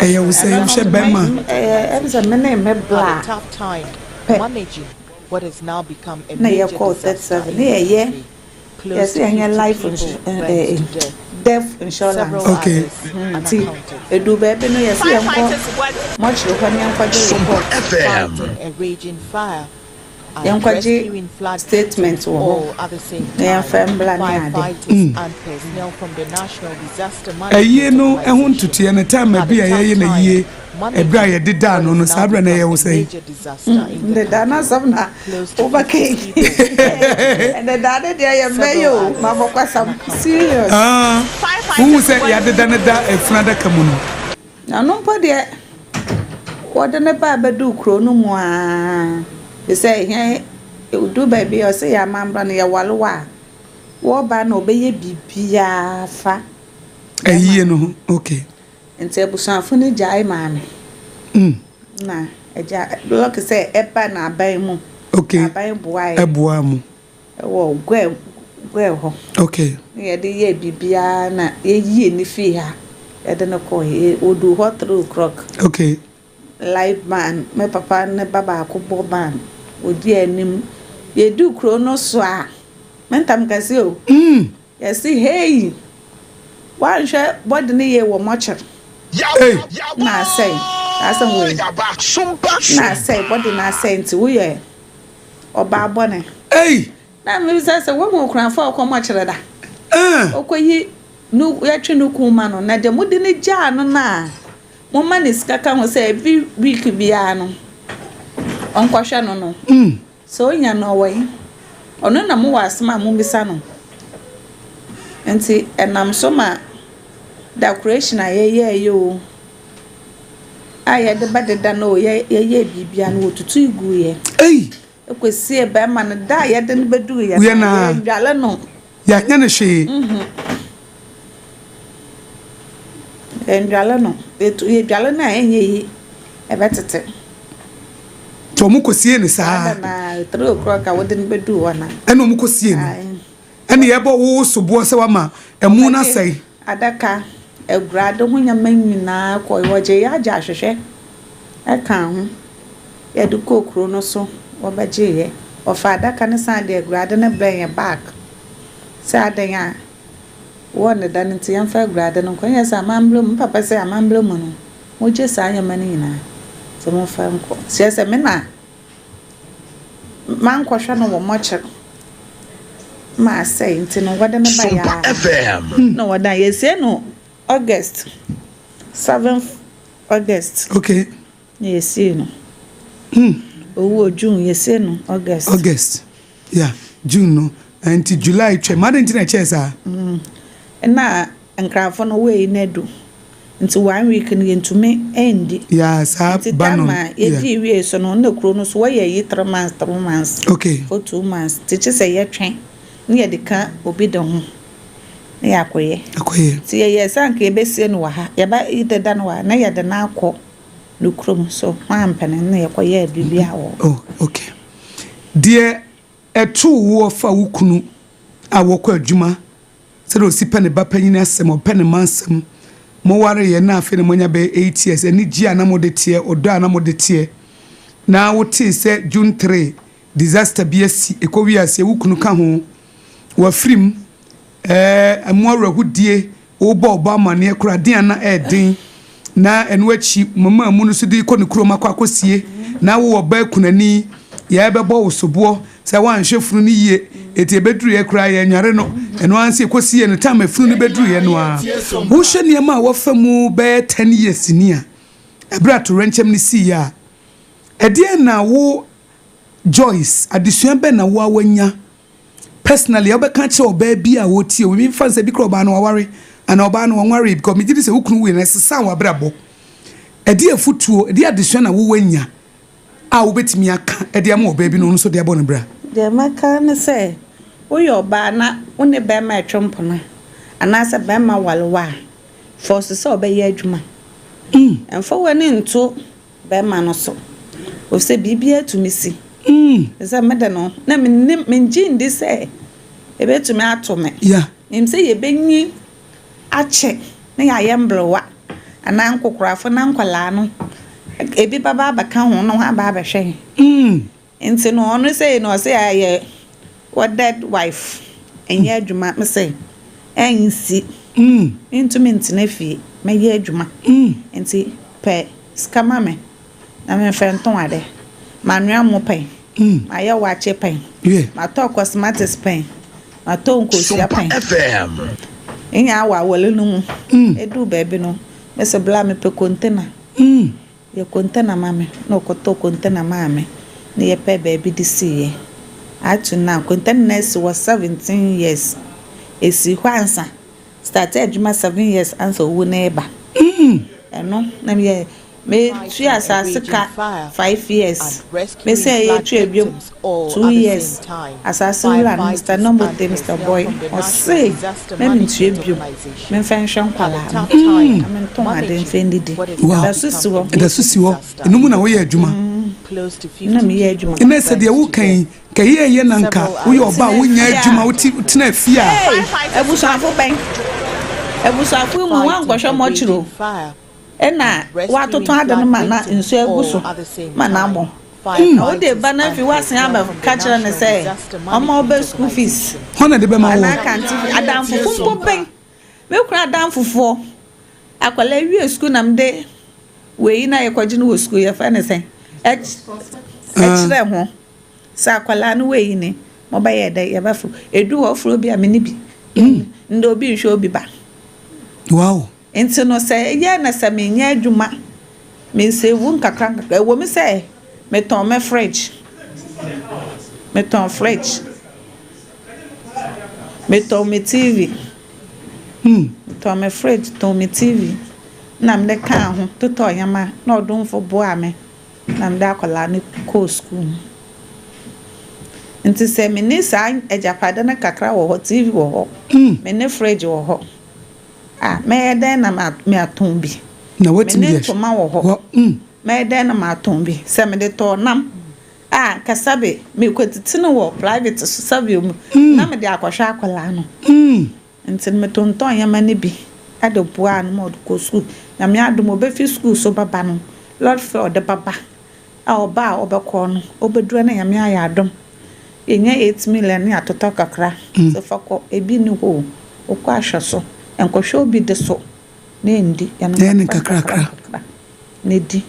Ɛyɛ wo sɛ wohwɛ bɛrima. Ɛyɛ ɛm sɛ me ne me bla pɛ na yɛkɔɔ 37 ne yɛyɛ Yɛse yɛnyɛ life eh, death insurance. Okay. Nti edu baabi no yɛse yɛnkɔ mɔkyere hɔ ne yɛnkɔgye report. Yɛnkɔgye statement wɔ hɔ na yɛmfa mbra ne ade. Ayie no ho ntotoeɛ no, time bi a yɛyɛ no ayie Ɛberɛ a yɛdedaa no no, saa berɛ no ɛyɛ wo sɛn? Ndedaa no asɛm na wobɛka yi. Ndedaa no deɛ yɛ mmɛ yi o, mabɔ kwasam serious. Ah, wohu sɛ yɛadeda no da efunu adaka mu no. Na ɔno mpo deɛ, wɔde no baa bɛduu kuro no mu ara, te sɛ yɛn ɛduru baabi a ɔsɛ yɛn amambra no yɛware wo a, wɔba na ɔbɛyɛ biribiara fa. Ayie no ho, okay. Nti abusuafo no gyae maa me. Na agya lucky sɛ ɛba no aban mu. Okay. Aban boae. Ɛboaa mo. Ɛwɔ Guɛ Guɛ hɔ. Okay. Na yɛde yɛɛ biribiara na yɛyii no fii ha yɛde no kɔe. Ɔduu hɔ 3 o'clock. Live band, me papa ne ba baako bɔ band, ɔdi anim. Yɛduu kuro no so a, me ntam kɛse o. Yɛse hey! Woanhwɛ body no yie wɔ mɔkyere na asɛe. Saa asɛm wei na asɛe, body no asɛe nti woyɛ ɔbaa bɔne. Ei! Na mebisa sɛ woahu okunafo a ɔkɔ mɔkyere da? Eh! Ɔkɔyi no yɛtwe no kun ma no na deɛ mode no gyaa no no a moma no sika ka ho sɛ every week biara no ɔnkɔhwɛ no no. Sɛ onya no ɔwɔ he? Ɔno na mowɔ asɛm a mobisa no. Nti ɛnam so ma decoration a yɛyɛeɛ oo, a yɛde bɛdeda no oo, yɛyɛɛ biribiara no wɔtutui guiɛ. Ei! Kɔsiee bɛrima no da a yɛde no bɛduruiɛ no, no, yɛannwale no. Yɛanyɛ no hwee. Yɛnnwale no. Yɛdwale no a ɛnyɛ yie, ɛbɛtete. Nti wɔn kɔsie no saa? Saa da no ara, 3 o'clock a wode no bɛduu hɔ no. Ɛna wɔn kɔsie no? Ae. Ɛna yɛbɔ wo soboɔ sɛ wama ɛmu no asɛe? Adaka, awurade ho nneɛma nyinaa kɔe. Wɔgyee yɛn agya ahwehwɛ kaa ho. Yɛde kɔɔ kuro no so, wɔbɛgyeeɛ. Wɔfaa adaka no san de awurade no brɛɛ yɛn back sɛ adɛn a wɔn ne da no nti yɛmfa awurade no nkɔ. Ɛnyɛ sɛ amammerɛ mu, me papa sɛ amammerɛ mu no, mogye saa nneɛma no nyinaa nti momfa nkɔ. Kyerɛ sɛ me na mankɔhwɛ no wɔ mɔkyere ma asɛe nti no wɔde no baeɛ ara na wɔdan. Yɛsie no August, 7th August. Na yɛsiee no. Owuo June, yɛsiee no August. August, yeah, June no, nti July twam. Adɛn nti na ɛkyɛɛ saa? Nna Nkrafo no wei no adu, nti one week no yɛntumi ndi. Yeah, saa Nti ba time no, a yeah. yɛdii wiei so no, nna kuro no so wɔyɛ ayi 3 months, 3 months, for 2 months, nti kyesɛ yɛtwɛn na yɛde ka obi de ho na yɛakɔyɛ. Akɔyɛ. Nti yɛyɛɛ sɛ anka yɛbɛsie no wɔ ha, yɛba deda no wɔ ha na yɛde no akɔ no kurom so wampene na yɛkɔyɛɛ biribiara wɔ hɔ. Oh, okay. Deɛ ɛtoo woɔ fa wo kunu a wɔkɔ adwuma sɛdeɛ ɔsi pɛ ne ba panyin asɛm, ɔpɛ ne mma asɛm, mowareeɛ na afei na moanya bɛyɛ 8 years, anigyeɛ a na mode teɛ, ɔdɔ a na mode teɛ, na wotee sɛ June 3 disaster bi asi, ɛkɔwie aseɛ, wo kunu ka ho, wafiri mu, ɛɛ, ɛmo awerɛhodie, wobɔ ɔbɔ amanneɛ koraa, den a na ɛɛden, na ɛno akyi mama mu no so de kɔ ne kurom akɔ akɔsie, na wowɔ ɔbaa kunani, yɛbɛbɔ wo soboɔ sɛ woanhwɛ funu no yie, eti ɛbɛduruiɛ koraa yɛnnware no, ɛno ara nso yɛkɔsiee no, time a funu no bɛduruiɛ no ara, wohwɛ nneɛma a wafa mu bɛyɛ 10 years ni a, ɛberɛ a towerɛnkyɛm no siiɛ a, ɛdeɛn na wo Joyce, adesua bɛn na wo ara woanya personally a wobɛka akyerɛ ɔbaa bi a ɔretie wo? Memfa no sɛ bi koraa ɔbaa no waware anaa ɔbaa no ɔnwaree because megye di sɛ wo kunu wui no ɛsesaa w'abrabɔ. Ɛdeɛn afotuo, ɛdeɛn adesua na wo woanya a wobɛtumi aka de ama ɔbaa bi na ɔno nso de abɔ ne bra? Deɛ mɛka ne sɛ, woyɛ ɔbaa na wo ne barima retwe mpena anaasɛ barima ware wo a, Force sɛ ɔbɛyɛ adwuma. Ɛmfa w'ani nto bɛrima no so. Efisɛ biribiara tumi si. Sɛ mede no, na mennim, mengye ndi sɛ ebetumi ato me. Menim sɛ yɛbɛnyin akyɛ na yɛayɛ mberewa anaa nkokorafo na nkwadaa no, ebi bɛba abɛka ho na wɔaba abɛhwɛ yɛn. Nti no ɔno sei no ɔse ayɛ wedded wife ɛnyɛ adwuma. Mese ɛnsi. Mentumi ntena fie, mɛyɛ adwuma. Nti pɛ sika ma me na memfa ntɔn ade. Manoa mo pɛn, mayɛ wakye pɛn, matɔ cosmetics pɛn, matɔ nkosua Sompa pɛn. FM. Nya awɔ awɔle no mu. Ɛduu baabi no, mese bla mepɛ container. Yɛ container ma me na ɔkɔtɔ container maa me na yɛpɛ baabi de siiɛ. Ato now container no asi wɔ 17 years. Esi hɔ ansa. Start adwuma 7 years ansa owu no reba. Ɛno na meyɛ metua asase ka 5 years. Mese yɛtua biom 2 years. Asase wura no Mr. Nomote Mr. Boy ɔse na mentua biom. Memfa nhwɛ nkwalaa no. Na mentɔn ade mfa ndidi. Ɛda so si hɔ. Ɛda so si hɔ. Ɛno mu na woyɛ adwuma. Na meyɛ adwuma. Ɛnɛ sɛ deɛ woka yi, ka yɛ yɛ na nka woyɛ ɔba a wonya adwuma wote tena fie a. Hey, abusuafo bɛn. Abusuafo mu wankɔhwɛ mɔkyerɛ o. Ɛna watotɔn ade no ma na nsuo agu so ma na abɔ. Na wode ba no afi woasen aba ka kyerɛ no sɛ ɔma wobɛ school fees. Hɔ na de bɛma Anaa wo. kante fee. Adamfofo mpo bɛn. Me kura adamfofoɔ. Akwadaa wie school na mede wei na yɛkɔgye no wɔ school yɛfrɛ no sɛn. Ɛkyerɛ ho. Sɛ akwadaa no wei ni mobɛyɛ dɛ yɛbɛfo. Edu hɔ foro bi a me ni bi. Ndɛ obi nhwɛ obi ba. Nti no sɛ ɛyɛ na sɛ menyɛ adwuma, mensevu nkakra nkakra. Ɛwɔ mu sɛ metɔn me fridge. Metɔn fridge. Metɔn me TV. Metɔn me fridge, tɔn me TV. Na mede kaa ho totɔ nneɛma na ɔdomfo boa me. Na mede akwadaa no kɔɔ school. Nti sɛ menni saa agyapade no kakra wɔ hɔ, TV wɔ hɔ, menni fridge wɔ hɔ, a mɛyɛ dɛn na matɔn bi? Na watumi Menni de ntoma wɔ hɔ. Mɛyɛ dɛn na matɔn bi? Sɛ mede tɔɔ nam a nka sɛbe mekɔtete no wɔ private so sɛbe mu na mede akɔhwɛ akwadaa no. Nti metontɔn nneɛma no bi de boaa no ma ɔde kɔ school. Nyame adom obɛfi school so bɛba no, lorry fare ɔde bɛba a ɔba a ɔbɛkɔ no, ɔbɛduru na Nyame ayɛ adom. Yɛnya 8 million ne atotɔ kakra. Sɛ fa kɔ, ebi ni hɔ o. Wokɔ ahwɛ so. Nkɔhwɛ obi de so na ɛndi. Yɛno Na ɛne kakra kakrakra. kakra na di.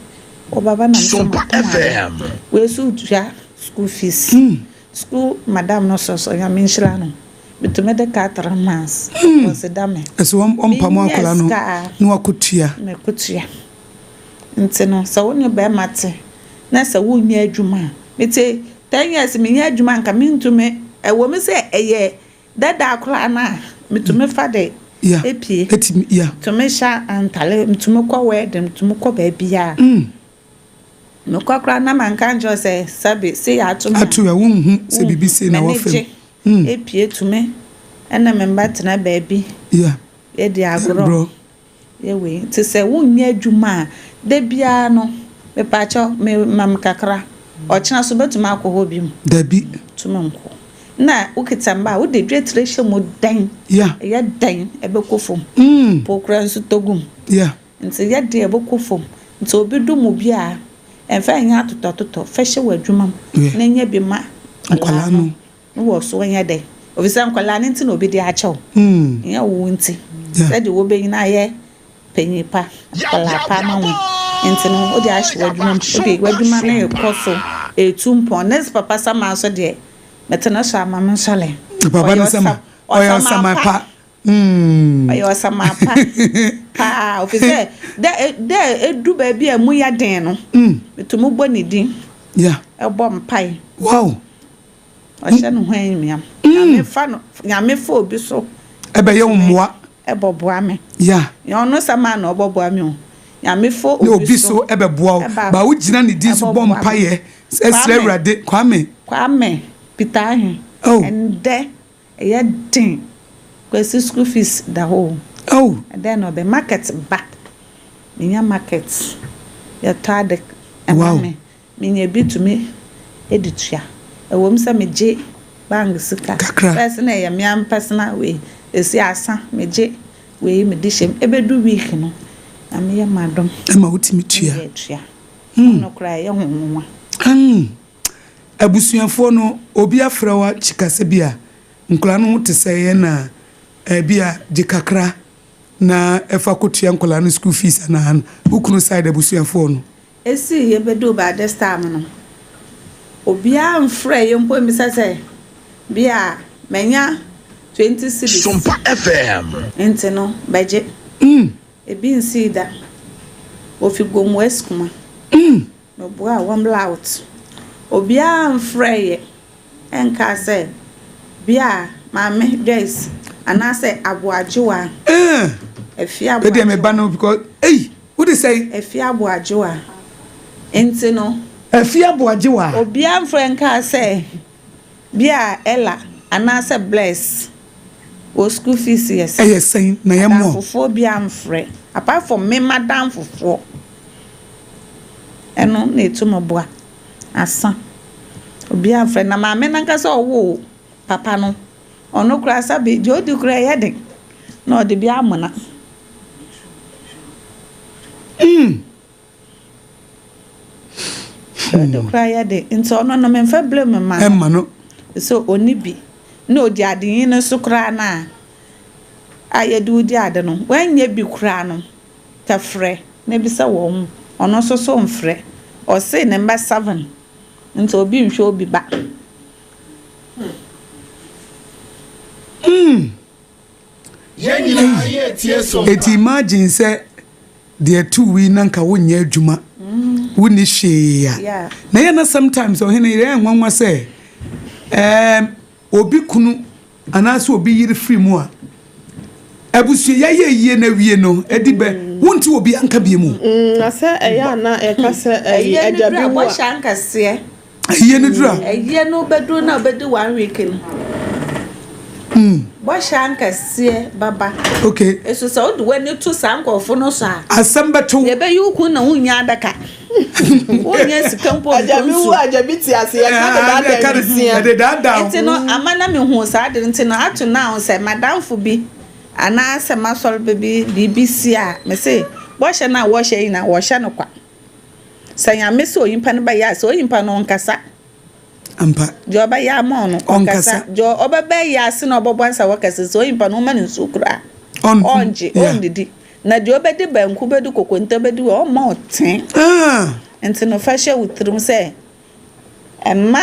Ɔbaba na nso Sompa matɔn ade. FM. Wei so tua school fees. School madam no so so Nyame nhyira no. Metumi de ka 3 months. Consider me. Ɛsɛ wɔn ɔmpa mu Menyɛ akwadaa no sika a na wakɔtua. mekɔtua. Nti no sɛ wo ne bɛrima te na sɛ wonyɛ adwuma a mete 10 years menyɛ adwuma nka mentumi ɛwɔ mu sɛ ɛyɛ dada koraa no a metumi fa de epie. Etimi ya. Tumi hyɛ antale, metumi kɔ wedding, metumi kɔ baabiara. Mekɔ koraa na manka nkyerɛ wo sɛ sɛbe se yɛ ato me a. Ato ya wonhu sɛ biribi sei na M'ani wɔfam. gye. Epie tumi ɛna me mba tena baabi. Yɛdi agorɔ. Bro. Yɛwei nti sɛ wonyɛ adwuma a da biara no mepaakyɛw me ma me kakra. Ɔkyena so bɛtumi akɔ hɔ bi mu. Dabi. Tumi nkɔ. Na wokita mba a wode dwetire hyɛ mu dɛn. Ɛyɛ dɛn ɛbɛkɔ fam. Po koraa nso tɔ gum. Nti yɛ deɛ ɛbɛkɔ fam. Nti obi dum bi a ɛmfa nyɛ atotɔtotɔ fa hyɛ wɔ adwuma mu. Na nyɛ bi ma Nkwalaa no. Na wɔ so nyɛ dɛn. Ofisɛ nkwalaa no nti na obi de akyɛw. Nyɛ wo nti. Sɛdeɛ wɔbɛnyina ayɛ panyin pa, nkwalaa pa ama wo. Nti no wode ahyɛ w'adwuma mu. Wode w'adwuma no rekɔ so etu mpɔn. Next papa sama nso deɛ mete no so ama me nsɔle. Papa no sɛ ɔyɛ ɔsama pa. Ɔyɛ ɔsama pa paa ofisɛ dɛ dɛ edu baabi a mu yɛ den no. Metumi bɔ ne din. Ɛbɔ mpae. Ɔhyɛ ne ho animuonyam. Nyame fa no Nyame fa obi so. Ɛbɛyɛ wo mmoa. Ɛbɔboa me. Nyɛ ɔno sama na ɔbɔboa me o. Nyame fa Ne obi so ɛbɛboa wo. Ba wogyina ne din so bɔ ɛbɔboa me. mpaeɛ. Ɛsrɛ Awurade. Kwame. Kwame Peter Ahe. Oh. Ɛndɛ ɛyɛ den. Kwasi school fees da hɔ o. Oh. Ɛdɛn na ɔbɛ market ba. Menya market. Yɛtɔ ade ɛma me. Menya bi tumi de tua. Ɛwom sɛ megye bank sika. Kakra. First na ɛyɛ me ara me personal wei. Seesei asa, megye wei mede hyɛ mu. Ɛbɛdu week no, Nyame yɛ m'adom. Ɛma wotumi tua. Mede atua. Ɛno koraa ɛyɛ ho nwonwa. Hmm. Abusuafoɔ no, obi afrɛ wo akyi ka sɛ bi a nkwadaa no ho te sɛ yɛn na ɛbi a gye kakra na ɛfa kɔtua nkwadaa no school fees anaa wo kunu side abusuafoɔ no. Esii yɛbɛduu by this time no, obiara mfrɛɛ yɛn mpo mmisa sɛ bi a manya 20 cedis. Sompa FM. Nti no bɛgye. Ebi nsii da. Ofi Gomoa Sukuma. Meboaa wɔn blout. Obiara mfrɛɛ yɛ nkaa sɛ bi a Maame Joyce anaasɛ Aboagyewa. Afie Wei deɛ me ba Aboagyewa. no because ei wode sɛn? Afie Aboagyewa. Nti no. Afie Aboagyewa. Obiara mfrɛɛ nkaa sɛ bi a Ella anaasɛ Bless wɔ school fees yɛ sɛn. Ɛyɛ sɛn na yɛmmoa wo? Adamfofoɔ biara mfrɛ apart from me m'adamfofoɔ. Ɛno na ɛtum boa. Asa. Obiara mfrɛ. Na maame no ankasa a ɔwoo papa no, ɔno koraa sɛbe deɛ ɔdi koraa ɛyɛ den na ɔde bi amona. Deɛ ɔdi koraa yɛ den. Nti ɔno no memfa blame mma no. Ɛmma no. Sɛ ɔnni bi na ɔdi ade nyini so koraa no a, a yɛde wo di ade no, wanyɛ bi koraa no, Tɛfrɛ na bisa wɔn ɔno nso so nfrɛ ɔse ne mma seven nti obi nhwɛ obi ba. Mm. Eti imagine sɛ deɛ ɛto wei na nka wonyɛ adwuma wonni hwee a na yɛ na sometimes ɔhene yɛ nwanwa sɛ ɛɛm obi kunu anaasɛ obi yere firi mu a, abusua yɛayɛ yie no awie no, ɛdi bɛ, wonte obi anka bie mu. Mm, na sɛ ɛyɛ a na yɛka sɛ ɛyi Ɛyie no agya duru bi a wu a. bɔhyɛ ankɛseɛ. Ayie no duru a. Ɛyie no bɛduru na ɔbɛdi one week no. Bɔhyɛ ankɛseɛ bɛba. Okay. Nso sɛ wode w'ani to saa nkurɔfo no so a. Asɛm bɛto wo. Yɛbɛyi wo kunu na wonnya adaka. Wonnya sika mpo ntɔ Agya bi wu nsu. a agya bi te ase yɛka de daadaa nwisia. Yɛde daadaa wo. Nti no ama na mehu saa ade no nti no up to now sɛ m'adamfo bi anaasɛ m'asɔreba bi biribi si a mese bɔhyɛ no a wɔhyɛ yi nyinaa wɔhyɛ no kwa. Sɛ Nyame sɛ onyimpa no bɛyɛ a sɛ onyimpa no ɔnkasa. Ampa. Deɛ ɔbɛyɛ ama wo no, ɔnkasa. Deɛ ɔbɛba ayi ase na ɔbɛbɔ nsa wɔ kɛse sɛ onyimpa no woma no nsuo koraa a, ɔngye, ɔndidi. Na deɛ ɔbɛdi banku, bɛdi kokonte, bɛdi wei, ɔmma wo tee. Nti no fa hyɛ wo tirim sɛ mma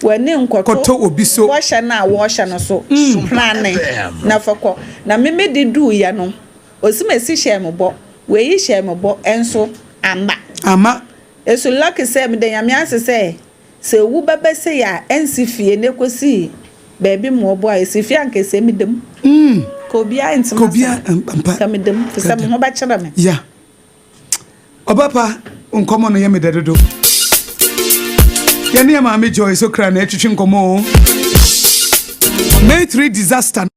w'ani nkɔto bɔhyɛ no a wɔrehyɛ no so. Plane na fa kɔ. Na me mede duiɛ no, Osimesi hyɛɛ me bɔ, wei hyɛɛ me bɔ nso amma. Amma. Eso lucky sɛ meda Nyame ase sɛ sɛ owu bɛbɛ sei a ɛnsi fie na ɛkɔsii baabi ma ɔbɔ a ɛsi fie a anka ɛsɛ meda mu. Ka obiara nte m'asɛm. Ka meda mu fisɛ me ho bɛkyerɛ me. Yeah. Ɔbapa nkɔmɔ no yɛ me dɛ dodo. Yɛne yɛ maame Joyce Okra na ɛtwetwe nkɔmɔ o. May 3 disaster.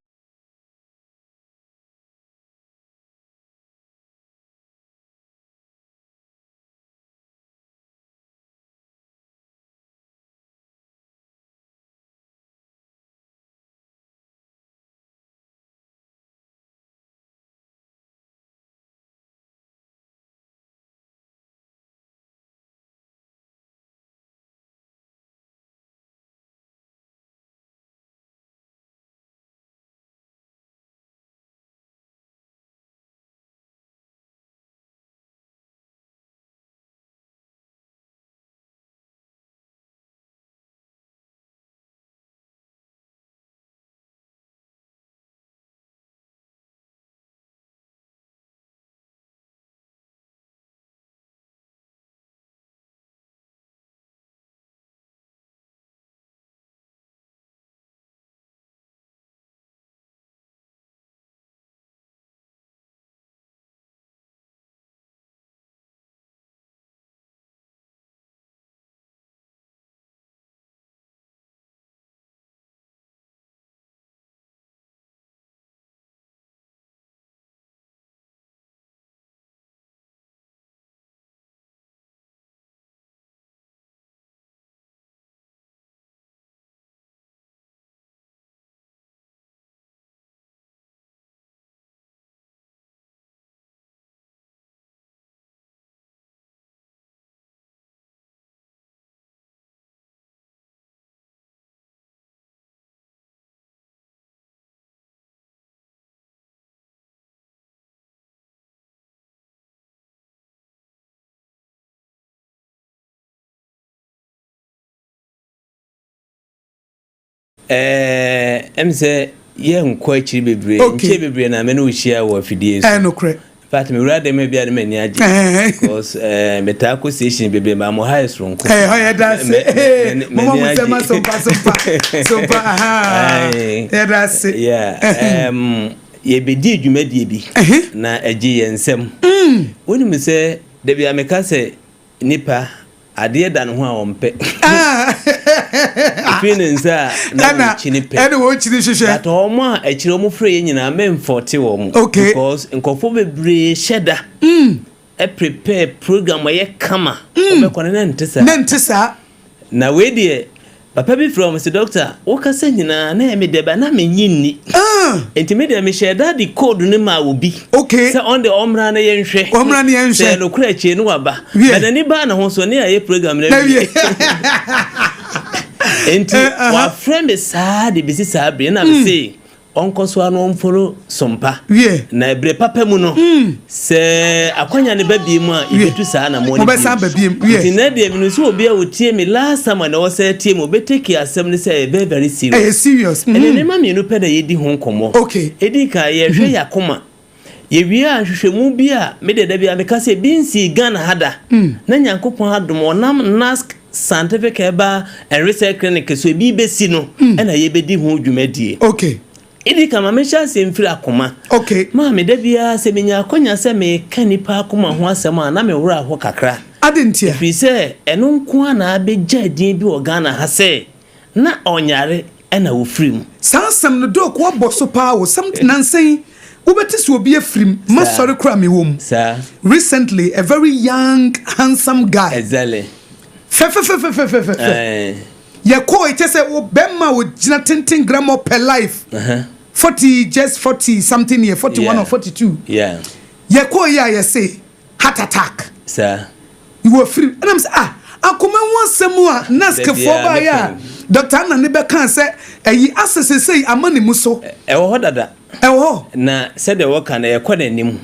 Ɛm sɛ yɛnkɔ akyiri bebree. Nkyɛ bebree na me ne wo hyia wɔ afidie so. Ɛyɛ nokorɛ. In fact, mewura dɛm bi a ne m'ani agye. Because metaa kɔ station bebree, ma mo ha yɛ soronko. Ɛhɔ yɛ da ase. Mama mo sɛ ma sompa sompa sompa aha. Yɛ da ase. Yeah. Yɛbɛdi dwumadie bi na ɛgye yɛn nsam. Wonim sɛ dabi a meka sɛ nipa adeɛ da ne ho a ɔmpɛ. Ɛfiri ne nsa a na wɔkyini pɛ. Ɛna wɔkyini hwehwɛ. But wɔn a akyire wɔn frɛ yɛn nyinaa memfɔte wɔn. Because nkurɔfoɔ bebree hyɛ da. Ɛ prepare program ɛyɛ kama. Wɔbɛkɔ no ne nte saa. Ne nte saa. Na wei deɛ, papa bi frɛ wɔn sɛ, "Doctor, wokasa nyinaa na ɛyɛ me dɛ ba na menyi nni. Nti me deɛ, mehyɛ da de code no ma obi sɛ ɔn de ɔmmra na yɛnhwɛ." Ɔmmra na yɛnhwɛ. Sɛ nokorɛ akyire no waba. But n'ani baa ne ho so ne yɛayɛ program no awie. Nti wafrɛ me saa de bɛsi saa bere na mese ɔnkɔ so ano ɔmforo sompa. Na ɛberɛ papa mu no, sɛ akwanya ne ba bie mu a, yɛbɛtu saa anammɔn no. Mobɛsan ba biem. Nti na deɛ menu sɛ obi a wɔtie me last time a na ɛwɔ sɛ tie me, obɛtake asɛm no sɛ ɛyɛ very very serious. Ɛyɛ serious. Ɛnɛ nneɛma mmienu pɛ na yɛdi ho nkɔmmɔ. Ɛdi kan, yɛhwɛ yɛ akoma. Yɛwie a, nhwehwɛmu bi a mede da bi a meka sɛ bi nsii Ghana ha da na Nyankopɔn adom ɔnam NASC Scientific Herbal and Research Clinic so ebi bɛsi no, ɛna yɛbɛdi ho dwumadie. Ɛdi kan, ma mehyɛ aseɛ mfiri akoma. Maame, da biara sɛ menya akɔnya sɛ meka nipa akoma ho asɛm a, na mewerɛ aho kakra. Ade ntia? Ɛfiri sɛ ɛno nko a na abɛgya din bi wɔ Ghana ha sɛ na ɔnyare ɛna wɔfiri mu. Saa asɛm no, Doc, wabɔ so paa o. Sɛm nansɛn wobɛte sɛ obi afirim ma sɔre kora mewɔ mu. Recently, a very young handsome guy. Fɛfɛfɛfɛfɛfɛ. Yɛkɔɔ kyɛ sɛ wo bɛrima a ogyina tenten grammar per life. 40, just 40 something year, 41 or 42. Yɛkɔɔ yi a, yɛse heart attack. Wɔ firi ɛnam sɛ, ah, akoma ho asɛm a NASCfoɔ baayɛ a Dr. Anna ne bɛka sɛ ɛyi asɛ sesei ama ne mu so. Ɛwɔ hɔ dada. Ɛwɔ hɔ. Na sɛdeɛ wɔka no, ɛkɔ n'anim.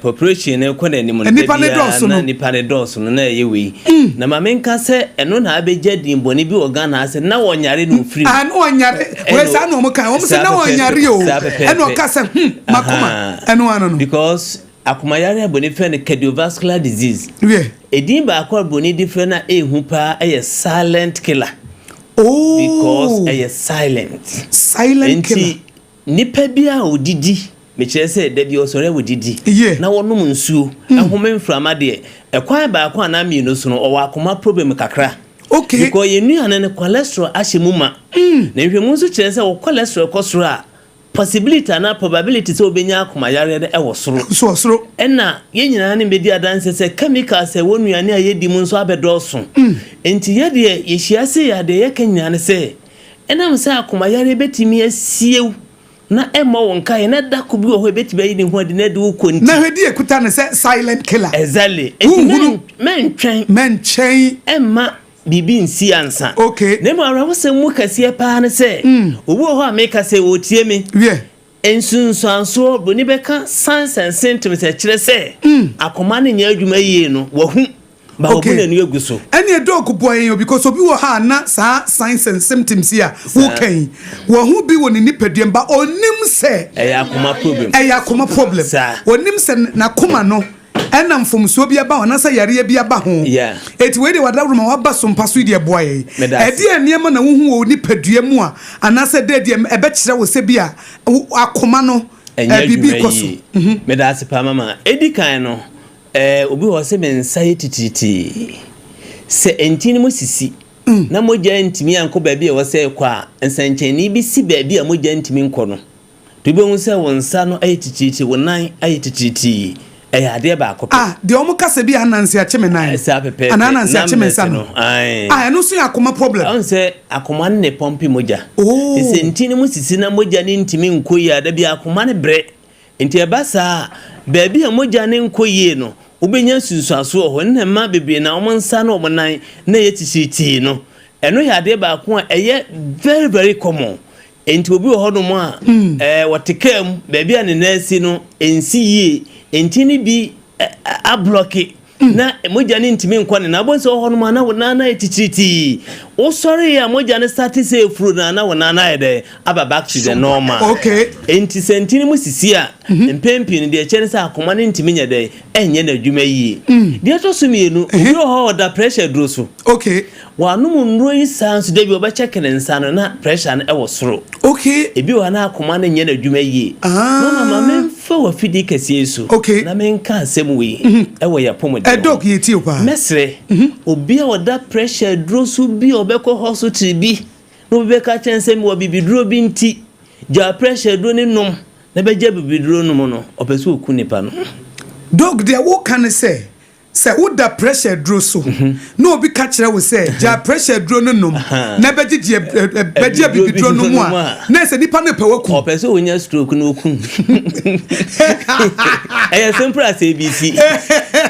Population no kɔ n'anim no. Nipa ne dɔɔso no. Na nipa ne dɔɔso no na ɛyɛ wei. Na maame nka sɛ ɛno na abɛgya din bɔne bi wɔ Ghana ha sɛ na wɔnyare no ofiri mu. Ah, na wɔnyare. Wei saa na wɔn ka wɔn sɛ na wɔnyare o. Ɛna ɔka sɛ makoma ɛno ano no. Because akomayare a bɔne frɛ no cardiovascular disease. Edin baako a bɔne di frɛ no a ɛhu paa ɛyɛ silent killer. Because ɛyɛ silent. Silent killer. Nti nipa bi a odidi, mekyerɛ sɛ dabi ɔsɔre a odidi na wɔnom nsuo, ɛhome mframa deɛ, ɛkwan baako anaa mmienu so no, ɔwɔ akoma problem kakra. Because yɛn nnuane no, cholesterol ahyɛ mu ma. Na nhwɛmu nso kyerɛ sɛ wɔ cholesterol kɔ soro a, possibility anaa probability sɛ wobɛnya akomayareɛ no ɛwɔ soro. So soro. Ɛna yɛn nyinaa ne bɛdi adanse sɛ chemicals a ɛwɔ nnuane a yɛdi mu nso abɛdɔɔso. Nti yɛdeɛ yɛhyia se yɛ adeɛ yɛka nyinaa ne sɛ ɛnam sɛ akomayareɛ bɛtumi asiew na ɛmmɔ wo nkaeɛ na da ko bi wɔ hɔ ɛbɛtumi ayi ne ho adi na ɛde wo kɔ nti. Na hwɛ di ekuta ne sɛ silent killer. Exactly. Nti mɛntwɛn. Mɛnkyɛn. Ɛmma biribi nsi ansa. Na mmom awerɛhosɛm mu kɛseɛ paa ne sɛ obi wɔ hɔ a meka sɛ wɔtie me. Nsunsuansoɔ broni bɛka signs and symptoms ɛkyerɛ sɛ akoma no nyɛ adwuma yie no, wahu ba wɔbu n'ani agu so. Ɛne Doc boa yɛn o, because obi wɔ ha a na saa signs and symptoms yi a woka yi, wɔho bi wɔ ne nipadua mu ba ɔnim sɛ ɛyɛ akoma problem. Ɛyɛ akoma problem. Ɔnim sɛ n'akoma no ɛna mfomsoɔ bi aba ho anaasɛ yareɛ bi aba ho. Eti wei deɛ, wadaworo ma waba so mpa so yi deɛ, boa yɛn. Ɛdeɛ nneɛma na wohu wɔ nipadua mu a anaasɛ dɛ deɛ ɛbɛkyerɛ wo sɛ bi a akoma no ɛnyɛ biribi adwuma kɔ so? Yie. Meda ase paa, mama. Ɛdi kan no, obi wɔ hɔ sɛ me nsa yɛ titiritii. Sɛ ntin mu sisi na mogya ntumi ankɔ baabi a ɛwɔ sɛ ɛkɔ a, nsɛnkyɛnne bi si baabi a mogya ntumi nkɔ no. Nti wobɛhu sɛ wo nsa no ayɛ titiritii, wo nan ayɛ titiritii. Ɛyɛ adeɛ baako pɛ. Ah, deɛ ɔmo kasa bi a anansi akye me nan. Saa pɛpɛɛpɛ. Anaa anansi akye me nsa no. Ae. Ah, ɛno nso yɛ akoma problem? Ɔn sɛ akoma no ne pɔmpe mogya. Sɛ ntin no mu sisi na mogya no ntumi nkɔ yie a, da bi akoma no brɛ. Nti ɛba saa a, baabi a mogya no nkɔ yie no, wobɛnya nsunsuansoɔ wɔ hɔ. Ɛno na ɛma bebree na wɔn nsa ne wɔn nan na ɛyɛ titiritii no. Ɛno yɛ adeɛ baako a ɛyɛ very very common. Nti obi wɔ hɔnom a wɔte kaa mu, baabi a ne nan si no nsi yie, nti ne bi ablock. Na mogya no ntumi nkɔ ne nan. Wobɛhu sɛ wɔ hɔ nom a na wo nan no ayɛ titiritii. Wosɔreeɛ a mogya no starte sɛ ɛfuro no a na wo nan no ayɛ dɛn? Aba back to the normal. Okay. Enti sɛ ntini mu sisi a, mpɛn pii no deɛ ɛkyerɛ ne sɛ akoma no ntumi nyɛ dɛn? Ɛnyɛ n'adwuma yie. Deɛ ɛtɔ so mmienu, obi wɔ hɔ a ɔda pressure aduro so. Okay. Wanom nnuro yi saa nso da bi ɔbɛkyɛke ne nsa no na pressure no wɔ soro. Okay. Ebi wɔ hɔ na akoma no nyɛ n'adwuma yie. Ah. Mama ma memfa w'afidie kɛseɛ yi so. Okay. Na menka asɛm wei ɛwɔ yɛn apɔmuden ho. Doc yɛ tie o paa. Mɛsrɛ obi a ɔda pressure aduro so bi a ɔbɛkɔ hospital bi na obi bɛka kyerɛ no sɛ mewɔ bibiduro bi nti gyaa pressure aduro no nom na bɛgya bibiduro nom no, ɔpɛ sɛ ɔku nipa no. Doc deɛ woka ne sɛ Sɛ woda pressure aduro so na obi ka kyerɛ wo sɛ gyaa pressure aduro no nom na bɛgyegye bɛgye abibiduro no mu a, na ɛsɛ nipa no pɛ wakum. Ɔpɛ sɛ onya stroke na okum. Ɛyɛ simple as ABC.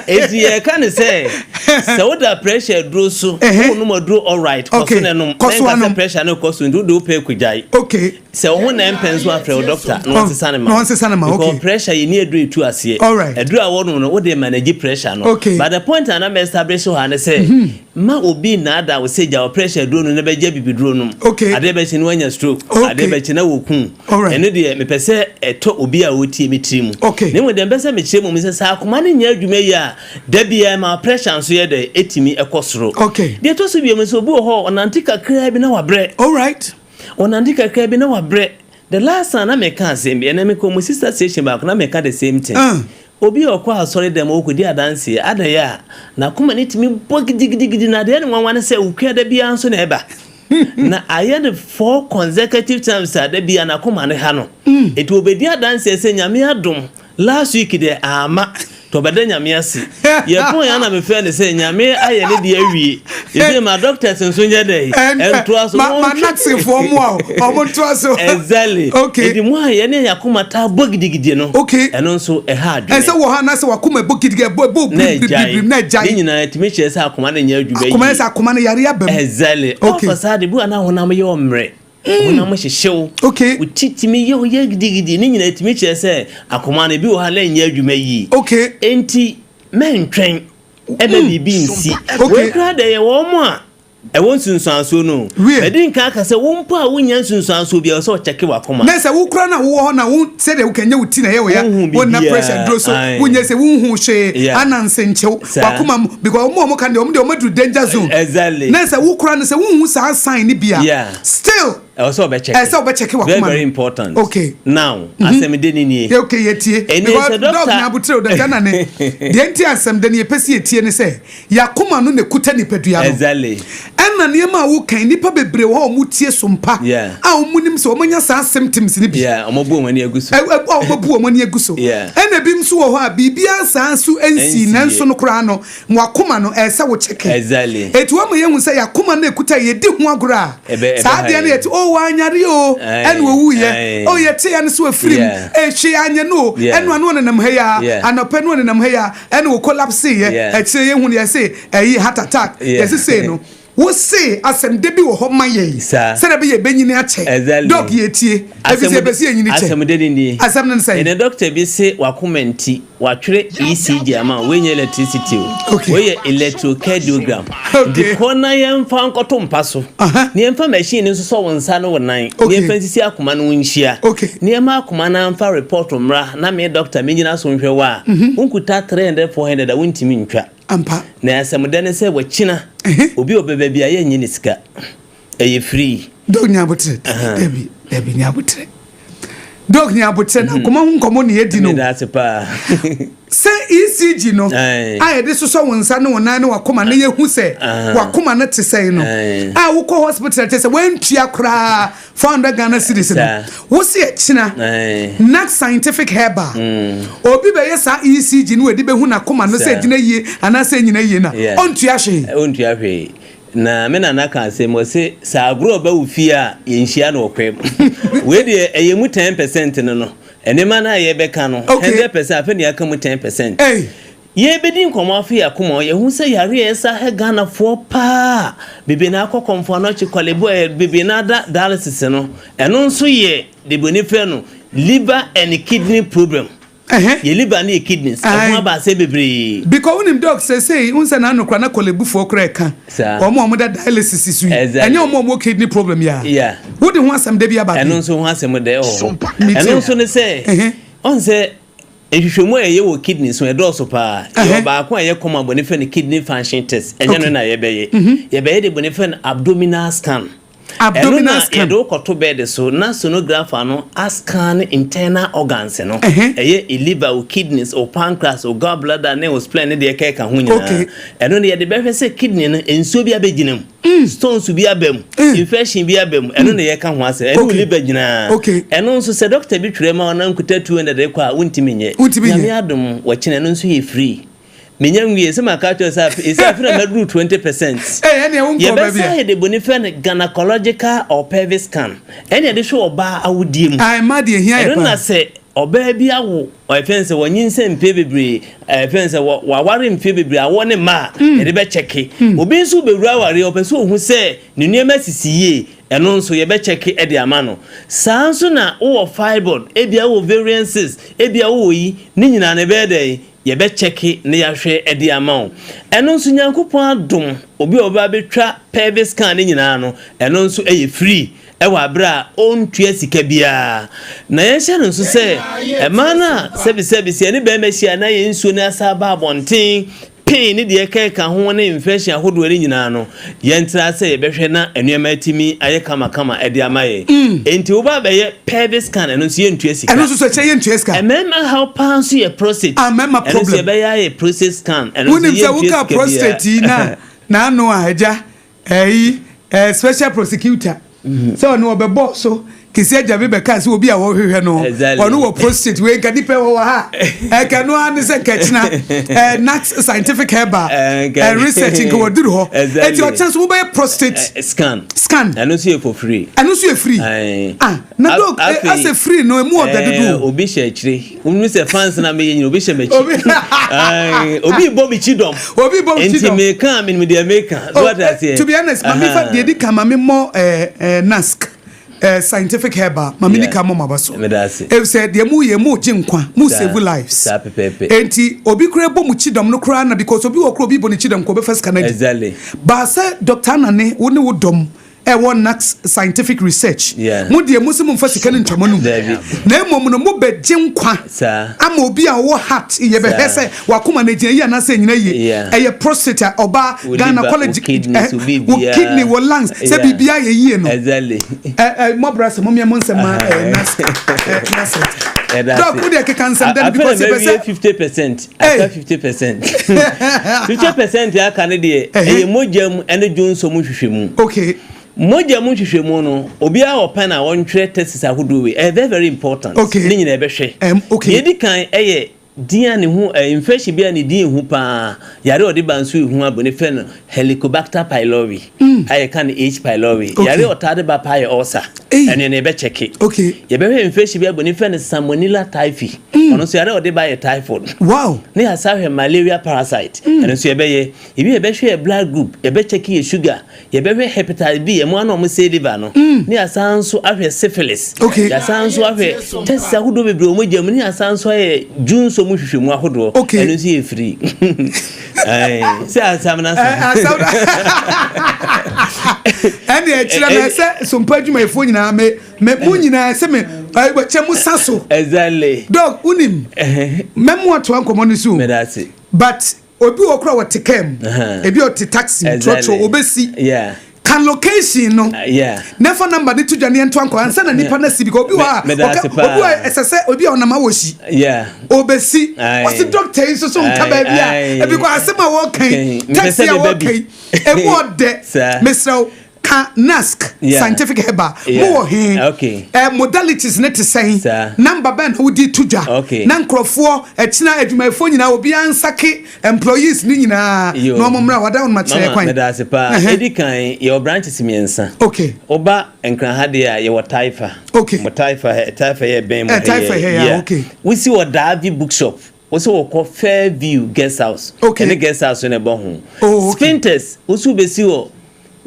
Eti yɛka ne sɛ sɛ woda pressure aduro so wonom aduro alright kɔ so na nom na nka sɛ pressure no kɔ so nti wode wopɛ kogyae. Okay. Sɛ wo ho na ɛmpɛ nso a frɛ wo doctor na ɔnsesa no ma wo. Na ɔnsesa no ma wo, okay. Because pressure yɛ ni aduro etu aseɛ. Alright. Aduro a wɔnom no wode manage pressure no. Okay. But the point a na mɛ establish wɔ ha ne sɛ, mma obi nnaadaa wo sɛ gya wo pressure aduro no na bɛgya bibiduro nom. Okay. Adeɛ bɛkye na wanya stroke. Okay. Adeɛ bɛkye na wɔku wo. Alright. Ɛno deɛ mepɛ sɛ ɛtɔ obi a ɔretie me tiri mu. Okay. Na mmom deɛ mepɛ sɛ mekyerɛ mmom ne sɛ, sɛ akoma no nyɛ adwuma yie a, da biara ɛma pressure nso yɛ dɛn? Ɛtumi kɔ soro. Okay. Deɛ ɛtɔ so bio nso, obi wɔ hɔ a ɔnante kakraa bi na wabrɛ. Alright. Ɔnante kakra bi na wabrɛ. The last time na meka asɛm bi, ɛnɛ mekɔ mo sister station baako na meka the same thing. Obi a ɔkɔ asɔre dɛm ɔkɔdi adanseɛ, adɛn a n'akoma no tumi bɔ gidigidigidi na adeɛ no nwanwa ne sɛ okua da biara nso na ɛba. Na ayɛ no four consecutive times a da biara n'akoma no ha no. Enti ɔbɛdi adanseɛ sɛ Nyame adom Last week deɛ amma nti ɔbɛda Nyame ase. Yɛpɔn yɛ na mefrɛ no sɛ Nyame ayɛ ne deɛ awie. Ɛsei ma doctors nso nyɛ dɛn? Ɛntoa so. Ma Naxfoɔ mmoa o, ɔmo ntoa so. Exactly. Okay. Enti mo a yɛne yɛn akoma taa bɔ gidigidi no, Okay. ɛno nso ɛha adwene. Ɛsɛ wɔ hɔ anaasɛ w'akoma ɛbɔ gidigidi, ɛbɔ ɛbɔ Na birim birim ɛgyae. birim na ɛgyae. Ne nyinaa ɛtumi kyerɛ sɛ akoma no nyɛ adwuma yie. Akoma yɛ sɛ akoma no yareɛ aba mu. Exactly. Okay. Ɔfa saa de bi wɔ a na honam yɛ ɔmmerɛ. Honam hyehye wo. Okay. Wo ti tumi yɛ wo yɛ gidigidi. Ne nyinaa tumi kyerɛ sɛ akoma no ebi wɔ hɔ a na ɛnyɛ adwuma yie. Okay. Enti mɛntwɛn ɛna biribi nsi. Okay. Wei koraa deɛ yɛ wɔn a ɛwɔ nsunsuansoɔ no. Wie. Madi nkan aka sɛ wo mpo a wonnya nsunsuansoɔ biara ɛwɔ sɛ ɔkyɛke w'akoma. Na sɛ wo koraa na wowɔ hɔ na wo sɛdeɛ woka nyɛ wo ti na ɛyɛ wo ya, Wonhu wonna biribiara. pressure duro so, Ae. wonyɛ sɛ wonhu hwee, Yeah. ananse nkyew, Saa. w'akoma mu because wɔn a wɔka no deɛ wɔn deɛ wɔn aduru danger zone. Exactly. Na sɛ wo koraa no sɛ wonhu saa sign no bi a, Yeah. still Ɛwɔ sɛ ɔbɛkyɛke. Ɛsɛ sɛ ɔbɛkyɛke w'akoma Very no. very important. Okay. Now, asɛm de ne nie. Yeah, okay, yɛtie. Ɛnɛ Because sɛ dog doctor. na abotire o, Dr. Nane. Deɛ nti asɛm de ne yɛpɛ sɛ yɛtie ne sɛ, yɛakoma no na ɛkuta nipadua no. Exactly. Ɛna nneɛma a woka yi, nnipa bebree wɔ hɔ a wɔtie so mpa Yeah. a wɔnim sɛ wɔanya saa symptoms no bi. Yeah, wɔbu wɔn ani agu so. Ɛ- ɛ- a wɔabu wɔn ani agu so. Yeah. Ɛna ebi nso wɔ hɔ a biribiara saa nso nsii Ɛnsii. nanso no koraa no, Mo akoma no, ɛsɛ sɛ wo kyɛke. Exactly. Eti wama yɛhu sɛ yɛakoma no ekuta yɛ yɛdi ho agorɔ a, Ɛbɛ- saa ɛbɛha adeɛ no yɛn. yɛte, oh wanyare o, Aye, ɛna owuiɛ, aye. oh yɛte ɛno so afiri mu, Yeah. eh, hwee anyɛ no o, Yeah. ɛna ano ɔnenam ha yi ara, Yeah. anɔpa no ɔnenam ha yi ara, ɛna o collapse-eɛ, Yeah. akyire yɛhu no yɛse ɛyi heart attack, Yeah. yɛse sei no. Wo se asɛmdɛ bi wɔ hɔ ma yɛn Saa. sɛdeɛ ɛbɛyɛ yɛbɛnyini akyɛ. Exactly. Doc yɛtie, ɛfiri sɛ yɛpɛ sɛ yɛnyini kyɛ. Asɛmdɛ no nie. Asɛm no ne sɛn? Ɛnɛ doctor bi se w'akoma nti watwerɛ ECG ama wo, wei nyɛ electricity o. Okay. Wei yɛ electrocardiogram. Okay. Nti kɔ na yɛmfa nkɔto mpa so. Aha. Na yɛmfa machine no nsosɔ wo nsa ne wo nan. Na Okay. yɛmfa nsisi akoma no nhyia. Okay. Na yɛma akoma no amfa report mmra na me doctor mengyina so nhwɛ wo a, wonkuta 300, 400 a wontumi ntwa. Ampa. Na asɛmdɛ ne sɛ wakyina obi a ɔbɛba bi a yɛnnye ne sika. Ɛyɛ free. Dog nya aboterɛ. Dabi, dabi nya aboterɛ. Dog nya aboterɛ na akoma ho nkɔmmɔ na yɛdi no. Meda ase paa. Sɛ ECG no a yɛde sosɔ wo nsa ne wo nan ne wakoma na yɛhu sɛ wakoma no te sɛn no a wokɔ hospital kyɛ sɛ wantua koraa 400 Ghana cedis no, wo se ɛkyena Nac Scientific Herbal obi bɛyɛ saa ECG no wɔde bɛhu n'akoma no sɛ ɛgyina yie anaasɛ ɛnyina yie no a, ɔntua hwee. Ɔntua hwee. Na me nana ka asɛm, ɔse sɛ agorɔ ba wo fie a, yɛnhyia no ɔkwan mu. Wei deɛ ɛyɛ mu 10% no no, nneɛma no a yɛbɛka no, 100% afei na yɛaka mu 10%. Yɛrebɛdi nkɔmmɔ afe yi akoma yɛhu sɛ yareɛ a ɛsa ha Ghanafoɔ paa bebree na akɔ Kɔmfo Anɔkye, Korle-Bu a bebree na ada dialysis no, ɛno nso yɛ deɛ buroni frɛ no liver and kidney problem. Yɛ liver ne yɛ kidneys, ɛho aba asɛm bebree. Because wonim doc, seesei wohu sɛ n'ano koraa na Korle-Bu-foɔ koraa ɛka wɔn a wɔda dialysis so yi, ɛnyɛ wɔn a wɔwɔ kidney problem yi a. Wode ho asɛm da bi aba Ɛno nso ho asɛm da ɛwɔ hɔ. Ɛno nso ne sɛ, ɔn sɛ nhwehwɛmu a yɛyɛ wɔ kidney so ɛdɔɔso paa. Yɛwɔ baako a ɛyɛ common a bɔne frɛ no kidney function test. Ɛnyɛ no na yɛbɛyɛ. Yɛbɛyɛ de bɔne frɛ no abdominal scan. Ɛno na yɛde wo kɔto bed so na sonographer no ascan internal organs no. Ɛyɛ liver, wo kidneys, wo pancreas, wo gallbladder ne wo spleen ne deɛ ɛkeka ho nyinaa. Ɛno no yɛde bɛhwɛ sɛ kidney no nsuo bi abɛgyina mu, stones bi aba mu, infection bi aba mu. Ɛno na yɛka ho asɛm. Ɛne wo liver nyinaa. Ɛno nso sɛ doctor bi twerɛ ma wo na nkuta 200 rekɔ a wontumi nyɛ. Nyame adom wɔkyena ɛno nso yɛ free. Menya nwie sɛ maka akyerɛ sɛ afe ɛsɛ afe na maduru 20%. Yɛbɛsa yɛde boni fɛ no gynecological or pelvic scan. Ɛne yɛde hwɛ ɔbaa awodie mu. Ɛno na sɛ ɔbaa bi awo ɛfɛn sɛ wɔnyinsɛn mfie bebree ɛfɛn sɛ waware mfie bebree awɔ ne mma a yɛde bɛkyɛke. Obi nso bɛwura awareɛ ɔpɛ sɛ ohu sɛ ne nneɛma sisi yie, ɛno nso yɛbɛkyɛke de ama no. Saa nso na wowɔ fibroid, ebia wowɔ ovarian cyst, ebia wowɔ yi, ne nyinaa no ɛbɛyɛ dɛn? Yɛbɛkyɛke na yɛahwɛ de ama wo. Ɛno nso Nyankopɔn adom, obi a ɔbɛba abɛtwa pelvic scan ne nyinaa no, ɛno nso ɛyɛ free ɛwɔ abere a ɔntua sika biara. Na yɛnhyɛ no nso sɛ ɛmaa no a sɛbisɛbi sɛ yɛne bɛrima hyia na yɛn nsuo no asa aba abɔnten pain ne deɛ ɛkɛka ho ne infection ahodoɔ no nyinaa no, yɛntra sɛ yɛbɛhwɛ na nneɛma atumi ayɛ kamakama ɛde ama yɛ. Enti woba bɛyɛ pelvic scan, ɛno nso yɛntua sika. Ɛno nso so ɛkyɛ yɛntua sika. Mmarima haw paa nso yɛ prostate. Ah, mmarima problem. Ɛno nso yɛbɛyɛ ayɛ prostate scan. Ɛno nso yɛntua sika biara. Wonim sɛ woka prostate yi na n'ano a agya ɛyi special prosecutor sɛ ɔno ɔbɛbɔ so kìsì agya bi bɛka sɛ obi a wɔhwehwɛ no ɔno wɔ prostate wei nka nipa wɔ wɔ ha ɛka no ara ne sɛ nkɛkyena ɛɛ Nat Scientific Herbal ɛɛ Research nka wɔduru hɔ eti ɔkyɛn so wobɛyɛ prostate scan. Scan. Ɛno nso yɛ for free. Ɛno nso yɛ free. Ah, na doc, asɛ free no emu ɔdɛ dodo. Obi hyɛ akyire wonu sɛ fans na meyɛ nyina obi hyɛ m'akyi, obi bɔ me kyi dɔm. Obi bɔ me kyi dɔm. Nti meka menim deɛ meka so wate aseɛ. To be honest, maame fa deɛ di kan, maame mmɔ NASC Scientific Herbal, maame ni ka mmɔ maba so efisɛ deɛ mu yɛ mu gye nkwa, mu save lives. Enti obi kura bɔ mu kyi dɔm no koraa na because obi wɔ kora obi bɔ ne kyi dɔm kɔ ɔbɛfa sika no adi baasa. Dr. Anane, wo ne wo dɔm ɛwɔ NAX Scientific Research, mo deɛ mo sɛ mo nfa sika no ntwama no mu na mmom no mo bɛ gye nkwa ama obi a ɔwɔ heart, yɛbɛhwɛ sɛ wakoma no gyina yie anaasɛ ɛnyina yie, ɛyɛ prostate a ɔbaa gynecology, wo kidney, wo lungs, sɛ biribiara yɛ yie no. Ɛ mɔbra sɛ momeɛ mo nsɛm ma ɛ nas doc, wo deɛ keka nsɛm dɛ no because yɛpɛ sɛ 50%, aka 50%, 50% aka ne deɛ ɛyɛ mogya mu ɛne dwonsɔ mu nhwehwɛmu. Mogya mu nhwehwɛmu no, obiara wɔ pɛn a wɔntwerɛ tests ahodoɔ wei, ɛyɛ very very important. Ne nyinaa ɛbɛhwɛ. Deɛ edi kan ɛyɛ din a ne ho infection bi a ne din ehu paa, yare a ɔde ba nso ehu abo ne fɛ no Helicobacter pylori a yɛka no H pylori. Yare a ɔtaa de ba paa yɛ ulcer. Ɛno yɛn yɛbɛkyɛke. Yɛbɛhwɛ infection bi abo ne fɛ no Salmonella typhi. Ɔno nso yare a ɔde ba yɛ typhoid. Ne yɛasa hwɛ malaria parasite. Ɛno nso yɛbɛyɛ. Ebi yɛbɛhwɛ yɛ blood group, yɛbɛkyɛke yɛ sugar, yɛbɛhwɛ hepatitis B, ɛmo ano a ɔmo sɛ liver no, ne yɛasan nso ahwɛ syphilis. Yɛasan nso ahwɛ tests ahodoɔ bebree wɔ mogya mu, ne yɛasan nso ayɛ dwonsɔ mu hwehwɛmu ahodoɔ. Ɛno nso yɛ free. Sɛ asam na sa. Ɛne ɛkyerɛ me sɛ Sompa adwumayɛfoɔ nyinaa me mo nyinaa sɛ me kyɛ mo sa so. Doc, wonim mɛmo atoa nkɔmmɔ no so, but obi wɔ kora wɔte kaa mu, ebi ɔte taxi mu, trɔtrɔ obesi kan location no nefa number ne to dwa ne yɛnto ankɔ ansa na nipa na si because obi wɔ a obi wɔ ɛsɛ sɛ obi a ɔnam awɔ si obesi wɔsi doctor yi nso so nka baabi a ebi kɔ asɛm a wɔka taxi a wɔka yi emu ɔdɛ. Mesrɛw, ka NASC Scientific Herbal mo wɔ he, modalities ne te sɛn, number bɛn na wodi to dwa na nkurɔfoɔ ɛkyina adwumayɛfoɔ nyinaa obiara nsake employees ne nyinaa na ɔmo mmra wada wɔn makyerɛ kwan? Meda ase paa. Edi kan, yɛwɔ branches mmiɛnsa. Woba Nkran ha deɛ a, yɛwɔ Taifa. Mo Taifa, Taifa yɛ bɛn mu. Taifa yɛ ya, okay. Wosi wɔ Daavi Bookshop, wosi wɔkɔ Fairview Guest House. Ɛne guest house no ɛbɔ ho. Spintex, wosi wobɛsi wɔ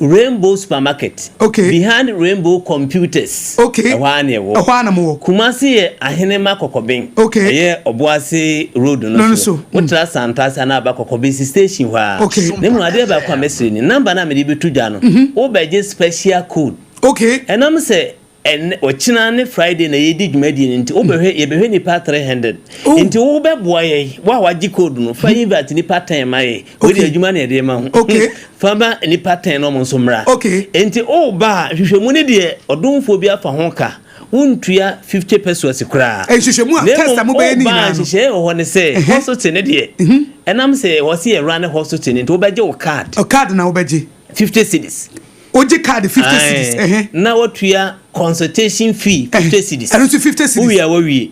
Rainbow Supermarket. Okay. Behind Rainbow Computers. Okay. Ɛhɔ ara na ɛwɔ. Ɛhɔ ara na mowɔ. Kumasi yɛ Ahenema Kɔkɔben. Okay. Ɛyɛ Ɔboase road no No so. so. Wotra Santase anaa aba Kɔkɔben si station hɔ ara. Okay. Na mmom adeɛ baako a mɛsrɛ ni, number no a mede bɛto dwa no, wobɛgye special code. Okay. Ɛnam sɛ Ɛnnɛ, ɔkyena ne Friday na yɛredi dwumadie no nti, wobɛhwɛ, yɛbɛhwɛ nnipa 300. Oh. Nti wobɛboa yɛn, wo a wagye code no, fa invite nnipa 10 ma yɛn. Wei deɛ Okay. adwuma na yɛde rema ho. Okay. Fa ma nnipa 10 na wɔn nso mmra. Okay. Nti woba a, nhwehwɛmu no deɛ, ɔdomfoɔ bi afa ho ka. Wontua 50 pesewas koraa. Nhwehwɛmu a, Na test a mmom, mobɛyɛ ne woba a, nyinaa no. nhyehyɛeɛ wɔ hɔ ne sɛ, hospital no deɛ, ɛnam sɛ ɛwɔ sɛ yɛrun hospital no nti, wobɛgye wo card. Oh, card na wobɛgye. 50 cedis. Wogye card 50 cedis. Ae, na watua consultation fee 50 cedis. Ɛno nso 50 cedis. Wowie a wawie.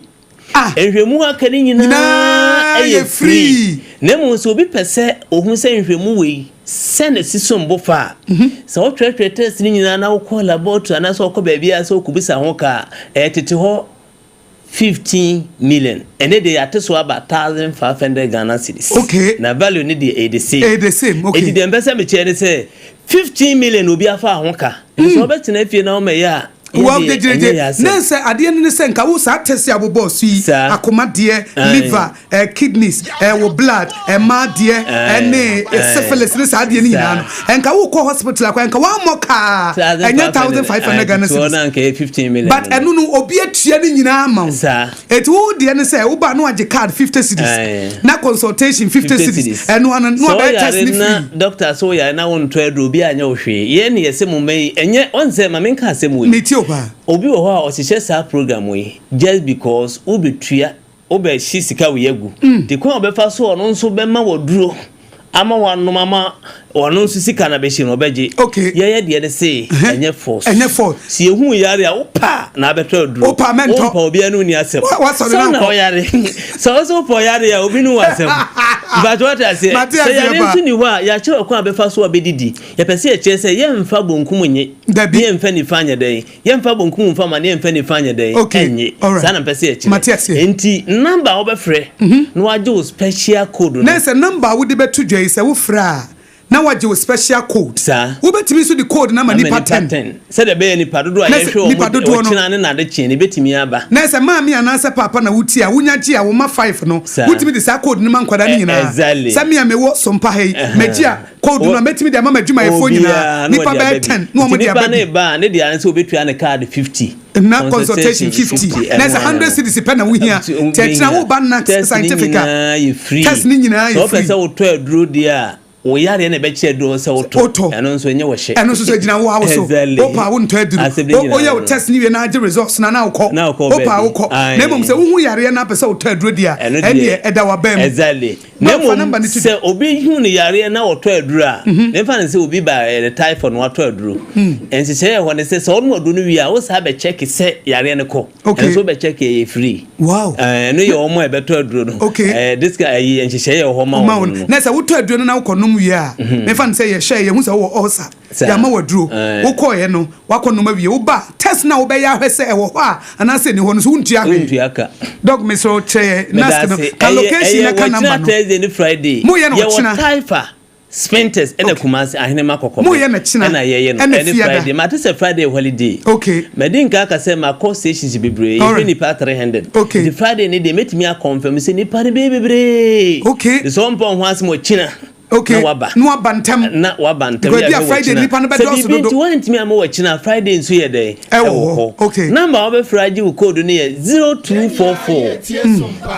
Ah. Nhwɛmu aka no nyinaa yɛ free. Na mmom sɛ obi pɛ sɛ ohun sɛ nhwɛmu wei sɛ na si som bo fa a, sɛ wotwerɛtwerɛ test no nyinaa na wokɔ laboratory anaasɛ wokɔ baabi a sɛ wokɔbisa ho ka a, ɛyɛ tete hɔ 15 million. Ɛnɛ deɛ yɛate so aba 1,500 Ghana cedis. Okay. Na value no deɛ ɛyɛ the same. Ɛyɛ the same, okay. Enti deɛ mpɛ sɛ mekyerɛ ne sɛ 15 million obi afa ho ka. Nti sɛ wobɛtena fie na womɛyɛ a, yɛ Well, deɛ ɛnyɛ gyegyegye. yɛ asɛm. Ne sɛ adeɛ no ne sɛ nka wo saa test a wobɔɔ so yi, Saa. akoma deɛ, Aye. liver, eh, kidneys, eh, wo blood, mmaa deɛ, Aye. ɛne Aye. syphilis ne saa adeɛ no nyinaa no, nka wokɔ hospital akɔ, nka woammɔ kaa, ɛnyɛ 1,500 Ghana Aye, toɔ cedis. no anka ɛyɛ 15 million But no. ɛno no obi atua ne nyinaa ama wo. Saa. Eti wo deɛ ne sɛ woba na wagye card 50 cedis, Aye. na consultation 50 50 cedis, cedis. ɛno ano na Sɛ wabɛyɛ test woyare ne na free. doctor sɛ woyare na wontɔ aduro obi anyɛ wo hwee. Yɛn ne yɛsɛ mo mma yi ɛnyɛ ɔn sɛ ma menka asɛm wei. Metie wo paa. Obi wɔ hɔ a ɔhyehyɛ saa program yi just because wobɛtua wobɛhye sika wei agu. Nti kwan a ɔbɛfa so a ɔno nso bɛma waduro ama wanom ama ɔno nso sika no abɛhye no ɔbɛgye. Okay. Yɛyɛ deɛ no se ɛnyɛ force. Ɛnyɛ force. Sɛ yɛhu yare a wopɛ a na abɛtɔ aduro. Wopɛ a mɛntɔ. Wompɛ obiara ne wo ni asɛm. Wasɔre Sɛ na na wokɔ. ɔyare. Sɛ wo nso wopɛ ɔyare a obi ne wo asɛm. Mpakyɛ wate aseɛ. Mate Sɛ aseɛ yare paa. nso ni hɔ a yɛakyerɛ ɔkwan a bɛfa so a bɛdidi. Yɛpɛ sɛ yɛkyerɛ sɛ yɛmfa bonkum nye. Dabi. Ne yɛmfa nifa nyɛ dɛn. Yɛmfa bonkum mfa ma ne yɛmfa nifa nyɛ dɛn. Okay. Ɛnye. Alright. Saa na mpɛ sɛ yɛkyerɛ. Mate aseɛ. Enti number a wobɛfrɛ na wagye wo special code no. Na sɛ number a wode bɛto dwa yi sɛ wofrɛ a na wagye wo special code. Saa. Wobɛtumi nso de code no ama Ama nipa 10. 10. Sɛdeɛ ɛbɛyɛ nipa dodoɔ a Na sɛ yɛhwɛ nipa wɔn dodoɔ no- ɔkyena ne n'adekyeɛ no ebɛtumi aba. Na sɛ maame anaasɛ papa na wotie a wonya gye a wo ma 5 no Saa. wotumi de saa code no ma nkwadaa no nyinaa. Exactly. Sɛ me a mewɔ sompa ha yi magye a code no a mɛtumi de ama m'adwumayɛfoɔ nyinaa Obiara na nipa wɔde aba bɛyɛ bi. 10 na wɔn Nti de nipa aba no bi. ba a ne deɛ ne sɛ obetua ne card 50. Na consultation 50. Na sɛ 100 cedis pɛ na wohia. Nti Nti ɛkyena woba NACS Test ne scientific a nyinaa yɛ free. test ne nyinaa Sɛ yɛ wopɛ free. sɛ wotɔ aduro deɛ a wo yareɛ na ɛbɛkyerɛ aduro sɛ wotɔ. Wotɔ. Ɛno nso ɛnyɛ wɔhyɛ. Ɛno nso so gyina wo awo so. Exactly. Wopɛ a wontɔ aduro. Asɛm ne nyinaa Woyɛ wo no. test ne wie na agye results na na wokɔ. Na wokɔ Wopɛ a baabi. wokɔ. Aye. Na mmom sɛ wohu yareɛ na apɛ sɛ wotɔ aduro deɛ a Ɛno ɛndeɛ deɛ ɛda w'abam. Exactly. Na Fa mmom number no to sɛ obi hu ne yareɛ na ɔtɔ aduro a, memfa no sɛ obi ba ɛyɛ typhoid na watɔ aduro. Nhyehyɛeɛ wɔ hɔ ne sɛ sɛ ɔnom aduro no wie a wo saa bɛkyɛke sɛ yareɛ no kɔ. Okay. Ɛno nso wobɛkyɛke ɛyɛ free. Wow. Ɛno yɛ wɔn a ɛbɛtɔ aduro no. Okay. This guy ɛyi nhyehyɛeɛ wɔ hɔ ma Ma wɔn wo no. na sɛ wotɔ aduro no na wokɔ nom wie a memfa no sɛ yɛhwɛ yɛhu sɛ wowɔ ulcer Saa. yɛama waduro Aye. wokɔɔyɛ no wakɔ nom awie woba test na wobɛyɛ ahwɛ sɛ ɛwɔ hɔ a anaasɛ ɛni hɔ no so wontua hwee. Wontua ka. Doc mesrɛ wo kyerɛ yɛ NASC no Meda ase. ka location na ka number Ɛyɛ no. Thursday ne Friday. Moyɛ no Yɛwɔ ɔkyena. Taifa Spintex ɛna Okay. Kumasi Ahenema Kɔkɔbɛ. Moyɛ no kyena, Ɛna yɛyɛ no. ɛna Ɛne Fiada. Friday. Mate sɛ Friday yɛ holiday. Okay. Madi nka aka sɛ makɔ stations bebree. Yɛhwɛ Alright. nipa 300. Okay. Nti Friday ne deɛ mɛtumi akɔnfɛm sɛ nipa no bɛyɛ bebree. Okay. Nti sɛ ɔmpɛ ho asɛm ɔkyena. Okay. Na waba. Na waba ntɛm. Na waba ntɛm. Because Yɛ bi a ahwɛ Friday wɔkyena. nipa no Sɛ bɛdɔɔso biribi dodo. nti woantumi amma wɔkyena Friday nso yɛ dɛn? Ɛwɔ hɔ. Okay. Number a wobɛfrɛ agye wo code no yɛ 0244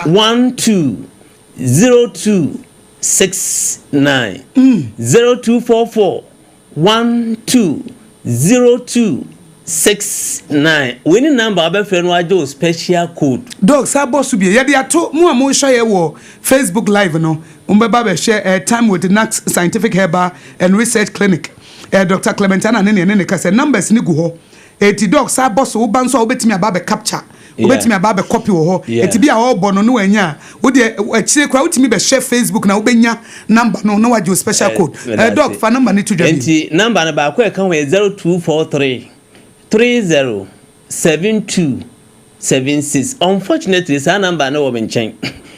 12 02 69 0244 12 02 69. Wei ne number a wobɛfrɛ no agye wo special code. Doc saa bɔ so bie yɛde ato mo a mohwɛ yɛ wɔ Facebook live no mbɛba bɛhwɛ time with NACS Scientific Herbal and Research Clinic Dr. Clementina ne ne kasa numbers ne gu hɔ eti doc saa bɔ so woba nso a wobɛtumi aba abɛ capture wobɛtumi aba abɛ copy wɔ hɔ eti bi a ɔrebɔ no no wanya a wodeɛ akyire koraa wotumi bɛhwɛ Facebook na wobɛnya number no na wagye wo special code. Doc fa number ne to dwa bi. Nti number no baako a ɛka ho yɛ 0243 30 72 76. Unfortunately saa number no wɔ me nkyɛn.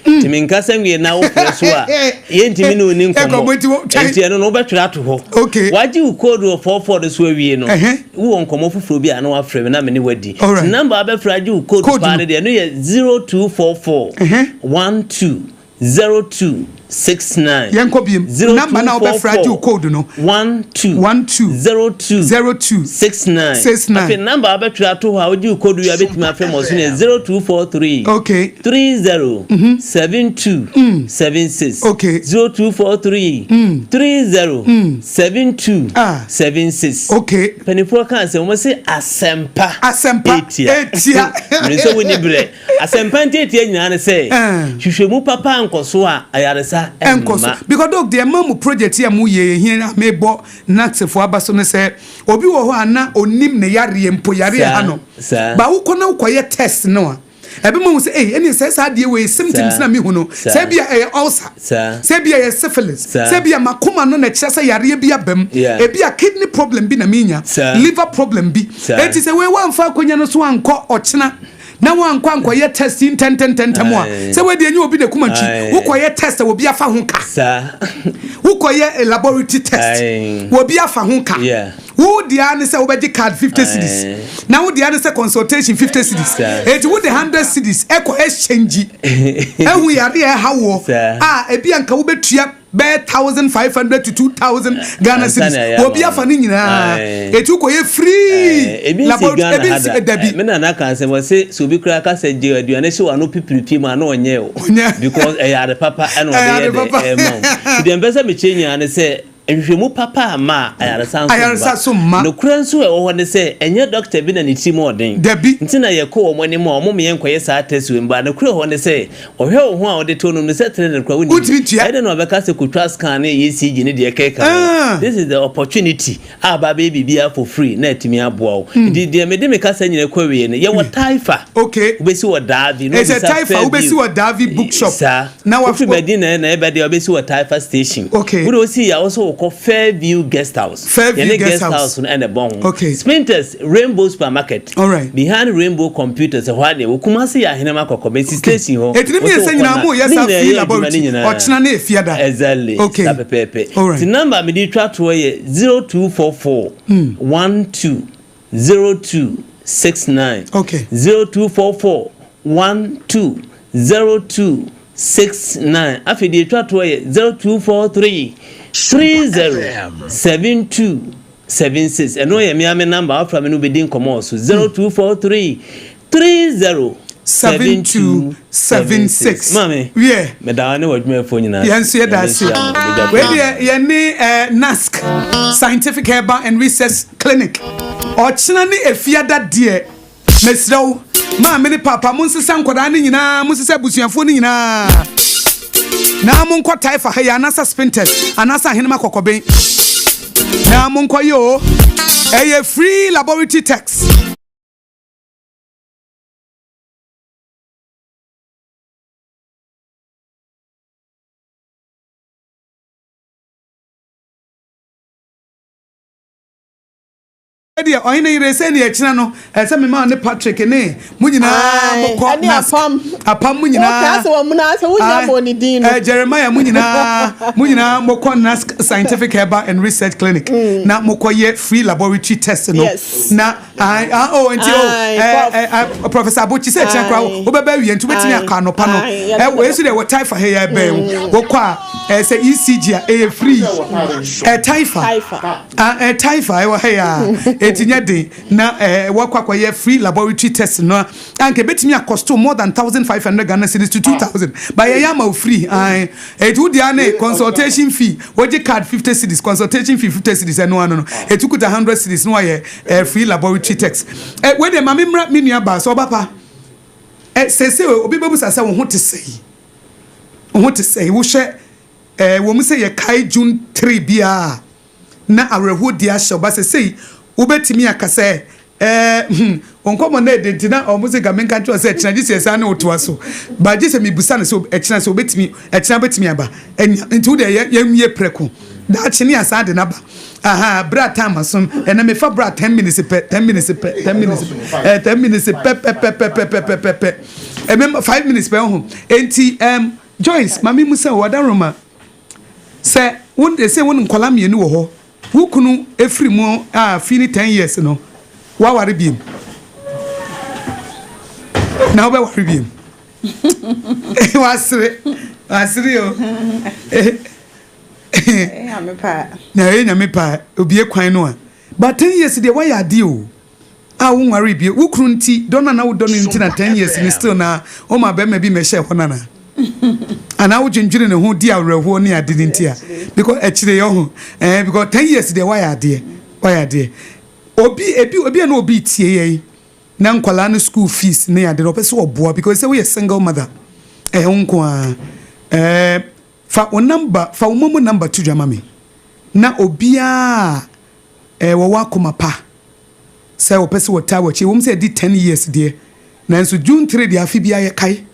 Nti menkasa nwie na wofrɛ so a, yɛntumi ne wo ni nkɔmmɔ. Nti ɛno no wobɛtwerɛ ato hɔ. Wagye wo code wɔ 44 no so awie no, wowɔ nkɔmmɔ foforɔ bi a na wafrɛ me na me ne wadi. Nti number a wobɛfrɛ agye wo code paa no deɛ, ɛno yɛ 0244 12 02 69. Yɛnkɔ biem. Number no a wobɛfrɛ agye wo code no. 12 12 02 02 69. 69. Afei number a wobɛtwerɛ ato hɔ a wogye wo code wie a wobɛtumi afrɛ me wɔ so no yɛ 0243 Okay. 30 72 76. Okay. 0243 30 72 Ah. 76. Okay. Mpanimfoɔ ka asɛm wɔn se asɛmpa Asɛmpa etia. etia. Mene sɛ wonni berɛ. Asɛmpa ntiatia nyinaa ne sɛ, hwehwɛmu papa ankɔ so a, ayaresa Ɛnkɔ so. mma. Because doc deɛ ɛma mo project yi a mo yɛ yɛ hia a mebɔ Natsefo aba so ne sɛ, obi wɔ hɔ a na onim ne yareɛ mpo, yareɛ Saa, ha no. saa. Ba wokɔ na wokɔyɛ test no a, ɛbɛma hu sɛ, ei, ɛneɛ sɛ saa adeɛ wei symptoms Saa, na mehu no, saa. sɛ ebia ɛyɛ ulcer, Saa. sɛ ebia ɛyɛ syphilis, Saa. sɛ ebia makoma no na ɛkyerɛ sɛ yareɛ bi aba mu, Yeah. ebia kidney problem bi na menya, Saa. liver problem bi. Saa. Enti sɛ wei woamfa akonya no so ankɔ ɔkyena, na woankɔ ankɔyɛ test yi ntɛntɛntɛntɛm a, Aye. sɛ woadi ɛnyɛ obi na ɛkum akyi, Aye. wokɔyɛ test a obi afa ho ka. Saa. Wokɔyɛ a laboratory test, Aye. obi afa ho ka. Yeah. Wo deɛ ne sɛ wobɛgye card 50 Aye. cedis. Na wo deɛ ne sɛ consultation 50 cedis. Saa. Enti wode 100 cedis ɛkɔ exchange. Ɛhu yare a ɛha woɔ Saa. a ebi anka wobɛtua bɛyɛ 1500 to 2000 Ghana Ansa na cedis. ɛyɛ ama Obi afa ne nyinaa. Aye. Enti wokɔyɛ free Ebi nsi laboratory Ghana ebi ha nsi da. dabi. Me nana ka asɛm ɔse sɛ obi koraa ka sɛ gye aduane hyɛ w'ano pipiripi mu a na ɔnyɛ o. Ɔnyɛ. Because ɛyɛ ade papa ɛna ɔde Ɛyɛ yɛ ade dɛ papa. ɛma wo. Nti deɛ mpɛ sɛ mekyerɛ nyinaa ne sɛ nhwehwɛmu papa ama a ayaresa nso Ayaresa so mma. Nokorɛ nso a ɛwɔ hɔ ne sɛ ɛnyɛ dɔkta bi na ne tirim ɔden. Dabi. Nti na yɛkɔ wɔn anim a wɔn ma yɛnkɔyɛ saa test wei mba. Nokorɛ wɔ hɔ ne sɛ ɔhwɛ wo ho a wode to nom no sɛ tene no koraa wonim. Wontumi ntua. Ɛdɛn na ɔbɛka sɛ kotwa scan ne ECG ne deɛ ɛkeka ho. Ah. This is the opportunity a aba abɛyɛ biribiara for free na atumi aboa wo. Nti deɛ mede me kasa nyina kɔ awie no, yɛwɔ Taifa. Okay. Wobɛsi wɔ Daavi. Na Ɛsɛ wobisa Taifa, Fairview. wobɛsi wɔ Daavi bookshop. Saa. Na wa- Wofiri Madina na ɛbɛ deɛ wobɛsi wɔ Taifa station. Okay. Wode wosi yɛ a wo sɛ wokɔ Fairview Guest House. Fairview Yɛne Guest guest House. house no ɛna ɛbɔ ho. Okay. Spintex Rainbow Supermarket. All right. Behind Rainbow Computers ɛhɔ a deɛ wɔ Kumasi yɛ Ahenema Kɔkɔbɛnsi station hɔ. Eti ne Wo sɛ mmiɛnsa wokɔ nyinaa na- mo yɛ ne saa nyinaa free yɛ adwuma ne laboratory. nyinaa. Ɔkyena ne efiada. Exactly. Okay. Saa pɛpɛɛpɛ. All right. Ti number a mede twa toɔ yɛ 0244 12 02 69. Okay. 0244 12 02 69. Afei deɛ etwa toɔ yɛ 0243 30 72 76. Ɛno yɛ mmea me number wafra me no bɛdi nkɔmmɔ wɔ so 0243 30 72 76. Maame. Wiɛ. Meda wo ne w'adwumayɛfoɔ nyinaa. Yɛn nso yɛda ase. Wei deɛ yɛne NASC Scientific Herbal and Research Clinic. Ɔkyena ne efiada deɛ mesrɛ wo maame ne papa monsesa nkwadaa no nyinaa monsesa abusuafoɔ no nyinaa na monkɔ Taifa ha yi anaasɛ Spintex anaasɛ Ahenema Kɔkɔben na monkɔ yɛ o ɛyɛ free laboratory test. Deɛ ɔhene yere sɛ ne ɛkyina no ɛsɛ mema ne Patrick ne mo nyinaa mokɔ ɛne apam. Apam mo nyinaa Woka sɛ wɔn mu na sɛ wonya bɔ ne din no. Jeremiah mo nyinaa mokɔ NASC Scientific Herbal and Research Clinic na mokɔyɛ free laboratory test no. Yes. Na ah, ah, oh, nti o Aye, Prof. Professor Abochi sɛ ɛkyina koraa Aye. wobɛbɛ awie nti wobɛtumi Aye. akɔ anɔpa no. Aye, yɛde Wei nso deɛ wɔ Taifa ha yɛ bɛn wo wokɔ a sɛ ECG a ɛyɛ free Taifa. Taifa. Ah, Taifa ɛwɔ ha yi a eti nyɛ den na wɔkɔ akɔyɛ free laboratory test no a anka ebetumi akɔsto more than 1500 Ghana cedis to 2000 but yɛyɛ ama wo free ae eti wo deɛ ne consultation fee wogye card 50 cedis, consultation fee 50 cedis, ɛno ano no eti kuta 100 cedis na wayɛ free laboratory test. Wei deɛ maame mmra me nua baa sɛ ɔba pa sese obi bɛbusa sɛ wo ho te sɛyi, wo ho te sɛyi, wohyɛ wɔ mu sɛ yɛkae June 3 biara na awerɛhoɔ di ahyɛ ɔba sɛ sei wobɛtumi aka sɛ nkɔmmɔ no ɛde nti na ɔmo sɛ nka menka nkyerɛ sɛ ɛkyena gye sɛ ɛsan ne wotoa so ba gye sɛ mebusa no sɛ ɛkyena sɛ wobɛtumi ɛkyena wobɛtumi aba ɛnya nti wode yɛnwie prɛko daakye ne asan de naba aha bra time asom ɛnɛ mefa bra 10 minutes pɛ, 10 minutes pɛ, 10 minutes pɛ, 10 minutes pɛ pɛ pɛ pɛ pɛ pɛ pɛ pɛ. Ɛmɛ 5 minutes pɛ ho. Enti Joyce, maame mu sɛ wɔda sɛ wo sɛ wo nkɔla mmienu wɔ hɔ, wo kunu efiri mu a fi ne 10 years no, waware biem na wobɛware biem? Wasere, wasere o. Na ɛyɛ Nyame paa obie kwan no a, but 10 years deɛ, wayɛ adeɛ o a wonware bie. Wo kunu nti dɔ no na wodɔ no nti na 10 years ni still na woma bɛrima bi mɛhyɛ hɔ nana anaa wodwendwene ne ho di awerɛhoɔ ne ade ne nti a, because akyire yɛ ho because 10 years deɛ, wayɛ adeɛ, wayɛ adeɛ. Obi ebi obi a na obi tie yɛn na nkwadaa no school fees ne ade no, ɔpɛ sɛ ɔboa because sɛ woyɛ single mother, ɛyɛ wo nko ara. Fa wo number, fa wo momo number to dwa ma me na obiara wɔwɔ akoma pa sɛ wɔpɛ sɛ wɔtaa wɔakyi wɔm sɛ ɛdi 10 years deɛ, nanso June 3 deɛ, afe bi ayɛ kae.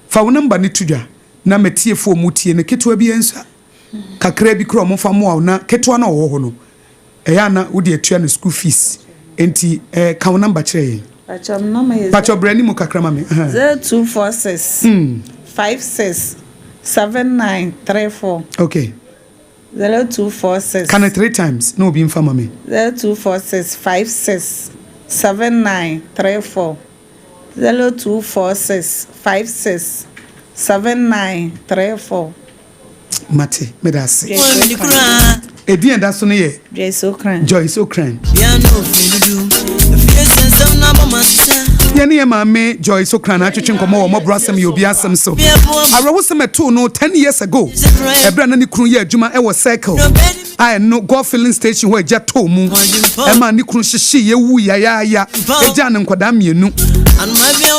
Fa wo number ne to dwa na matiefoɔ mu tie no, ketewa bi nsa kakra bi kora ɔmo fa mmoa wo na ketewa no a ɔwɔ hɔ no, ɛyɛ ana wode atua no school fees. Nti ka wo number kyerɛ yɛn. Pacho, me number is Pacho, brɛ anim kakra ma me. 0246 56 79 34. 0246. Ka no three times na obi mfa ma me. 0246 56 79 34. 0246 56 79 34. Mate, meda ase. Ɛdin ɛda so no yɛ Joyce Okran. Joyce Okran. Yɛne yɛ maame Joyce Okran atwetwe nkɔmmɔ wɔ mmɔborɔ asɛm yɛ obi asɛm so. Awerɛhosɛm ɛtoo no 10 years ago, ɛberɛ a na ne kunu yɛ adwuma ɛwɔ Circle a ɛno Goil filling station hɔ, agya tɔɔ mu ɛma ne kunu hyehye yɛwu yayaaya, ɛgyaa ne nkwadaa mmienu.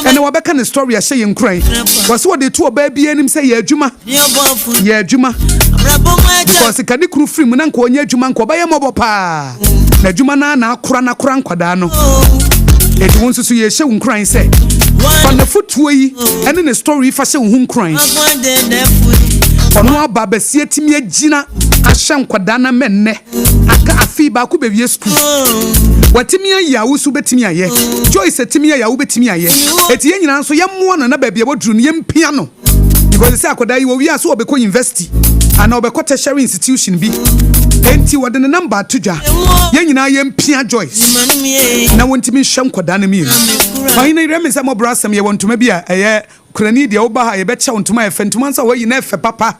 Ɛnɛ wɔbɛka ne story ahyɛ yɛn nkuran. Wɔ sɛ wɔde to ɔbaa bi anim sɛ yɛ adwuma, yɛ adwuma, because ka ne kunu firi mu na nka ɔnyɛ adwuma, nka ɔbɛyɛ mmɔbɔ paa, na adwuma no na akora na akora nkwadaa no. Ɛti wo nso so yɛhyɛ wo nkuran sɛ fa n'afotuo yi ɛne ne story fa hyɛ wo ho nkuran. Ɔno aba abɛsi atumi agyina ahyɛ nkwadaa na mɛnnɛ aka afei baako bɛwie sukuu, watumi ayɛ a, wo so wobɛtumi ayɛ. Joyce atumi ayɛ a, wobɛtumi ayɛ. Ɛti yɛn nyinaa nso yɛmmoa no na baabi a waduru no yɛmpia no, because sɛ akwadaa yi wɔwie a, so wɔbɛkɔ university anaa wɔbɛkɔ tertiary institution bi. Enti wɔde ne number ato dwa, yɛn nyinaa yɛmpia Joyce na wɔntumi nhyɛ nkwadaa no mmienu. Ɔhene yerɛ me sɛ mmɔborɔ asɛm, yɛwɔ ntoma bi a ɛyɛ kurani deɛ, woba ha yɛbɛkyɛ wo ntoma ɛfɛ, ntoma nso a wɔayi na ɛfɛ papa.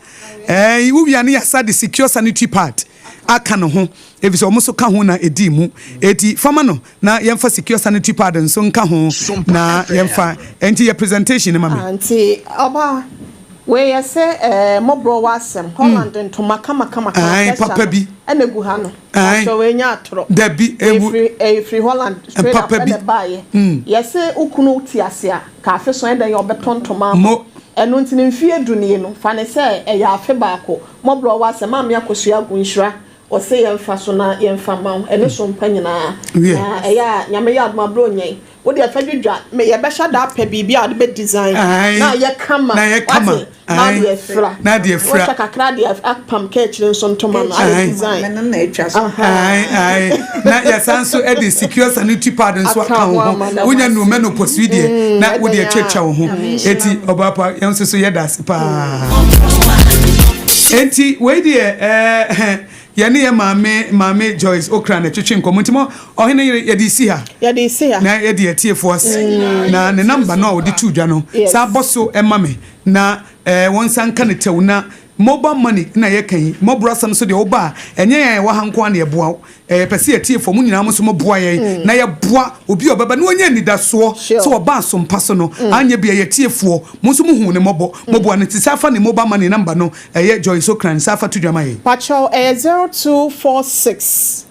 Wowia ne yɛasa de secure sanitary pad aka ne ho, ɛfiri sɛ ɔmo nso ka ho na ɛdii mu. Eti fama no na yɛmfa secure sanitary pad nso nka ho na yɛmfa. Enti yɛ presentation no ma me. Nti ɔba wei yɛ sɛ mmɔborɔ wɔ asɛm Holland ntoma kamakama. Ae, papa bi. Ɛna egu ha no. Akyɛ wei nya atorɔ. Dabi, ewu. Efiri Holland straight up. Papa bi. Ɛna baayɛ. Yɛsɛ ukunu te ase a, kaafe so ɛdɛn yɛ ɔbɛtɔ ntoma ama. Mo. Ɛno nti ne mfie du nie no, fa ne sɛ ɛyɛ afe baako. Mmɔborɔ wɔ asɛm maame Akosua agu nhyira, ɔsɛ yɛmfa so na yɛmfa ma wo ɛne so mpa nyinaa. Na ɛyɛ a Nyame yɛ adom aberɛ onyɛn wode ɛfɛ dwedwa me, yɛbɛhyɛ da apɛ biribi a wode bɛ design na ayɛ kama. Na ayɛ kama. Wate? Na wode afira. Na ade afira. Wɔtwa kakra de apam ka akyire nso ntoma no ayɛ design. Mene na atwa so. Ae, na yɛsan nso de secure sanitary pad nso aka wo ho. Wonya nu menopause yi deɛ, na wode atwatwa wo ho. Eti ɔbaapa, yɛn nso so yɛda ase paa. Enti wei deɛ, yɛne yɛ maame Joyce Okra na ɛtwetwe nkɔmmɔ. Nti mo ɔhene yere, yɛde si ha. Yɛde si ha. Na yɛde atiefoɔ ase na ne number no a wɔde to dwa no saa bɔ so ɛma me na wɔn nsa nka ne tɛw na mobile money na yɛka yi. Mmɔborɔ asɛm so deɛ, woba a, ɛnyɛ yɛn a yɛwɔ ha nko ara na yɛboa wo. Yɛpɛ sɛ yɛtiefoɔ mo nyinaa mo nso moboa yɛn na yɛboa obi a ɔbɛba na wɔnyɛ anidasoɔ sɛ ɔba asompa so no. Anyɛ bia yɛtiefoɔ mo nso mohu ne mmɔbɔ, moboa no. Nti saa fa ne mobile money number no, ɛyɛ Joyce Okran, saa fa to dwa ma yɛn. Pakyɛw, ɛyɛ 0246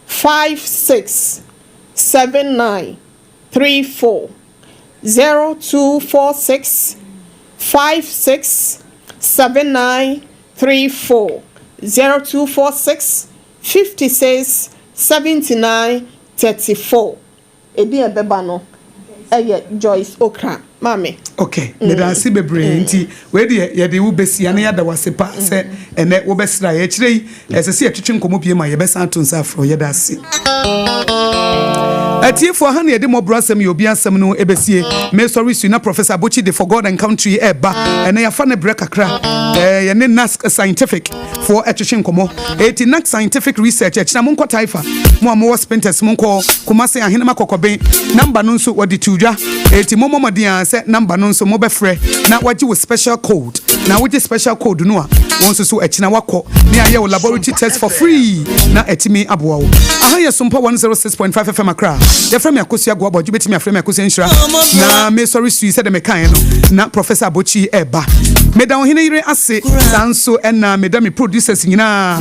56 79 34, 0246 56 79 34, 0246 56 79 34. Edin a ɛbɛba no ɛyɛ Joyce Okra maame. Ok, meda ase bebree. Nti wei deɛ, yɛde wo bɛsia na yɛada wase paa sɛ ɛnɛ wobɛsra yɛ. Akyirɛ yi, ɛsɛ sɛ yɛtwetwe nkɔmmɔ bie ma yɛbɛsan ato nsa afrɛ wo. Yɛda ase. Atiefoɔ, ha na yɛde mmɔborɔ asɛm yɛ obi asɛm no ɛbɛsie. Mesɔre su na Professor Abokyi de For God and Country ɛba. Ɛnɛ yɛafa ne berɛ kakra, yɛne NASC Scientific foɔ ɛtwetwe nkɔmmɔ. Ɛti NASC Scientific Research, ɛkyina monkɔ Taifa, mo a mowɔ Spintex, monkɔ Kumase Ahenema Kɔkɔben. Number no nso wɔde to dwa, ɛti mommɔ mmɔden a sɛ number no nso mobɛfrɛ na wagye wo special code. Na wogye special code no a, wɔn nso so ɛkyina wakɔ ne ayɛ wo laboratory test for free na ɛtumi aboa wo. Aha yɛ Sompa 106.5 FM Accra. Yɛfrɛ me Akosua Goabɔdwe, bɛtumi afrɛ me Akosua Nhyira. Na mesɔre sui sɛdeɛ mekaeɛ no na Professor Abokyi ɛba. Meda ɔhene yere ase, saa nso ɛna meda me producers nyinaa,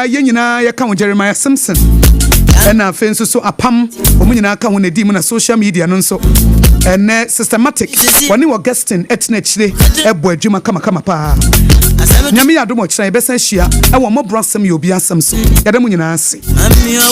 yɛn nyinaa yɛka ho, Jeremiah Simpson, ɛna afei nso so apam wɔn nyinaa ka ho na ɛdi mu. Na social media no nso, ɛnɛ Systematic wɔne Augustine ɛtena akyire ɛbɔ adwuma kamakama paa. Nyame yɛ adom, ɔkyerɛ yɛbɛsan ahyia ɛwɔ mmɔborɔ asɛm yɛ obi asɛm so. Yɛda mu nyinaa ase.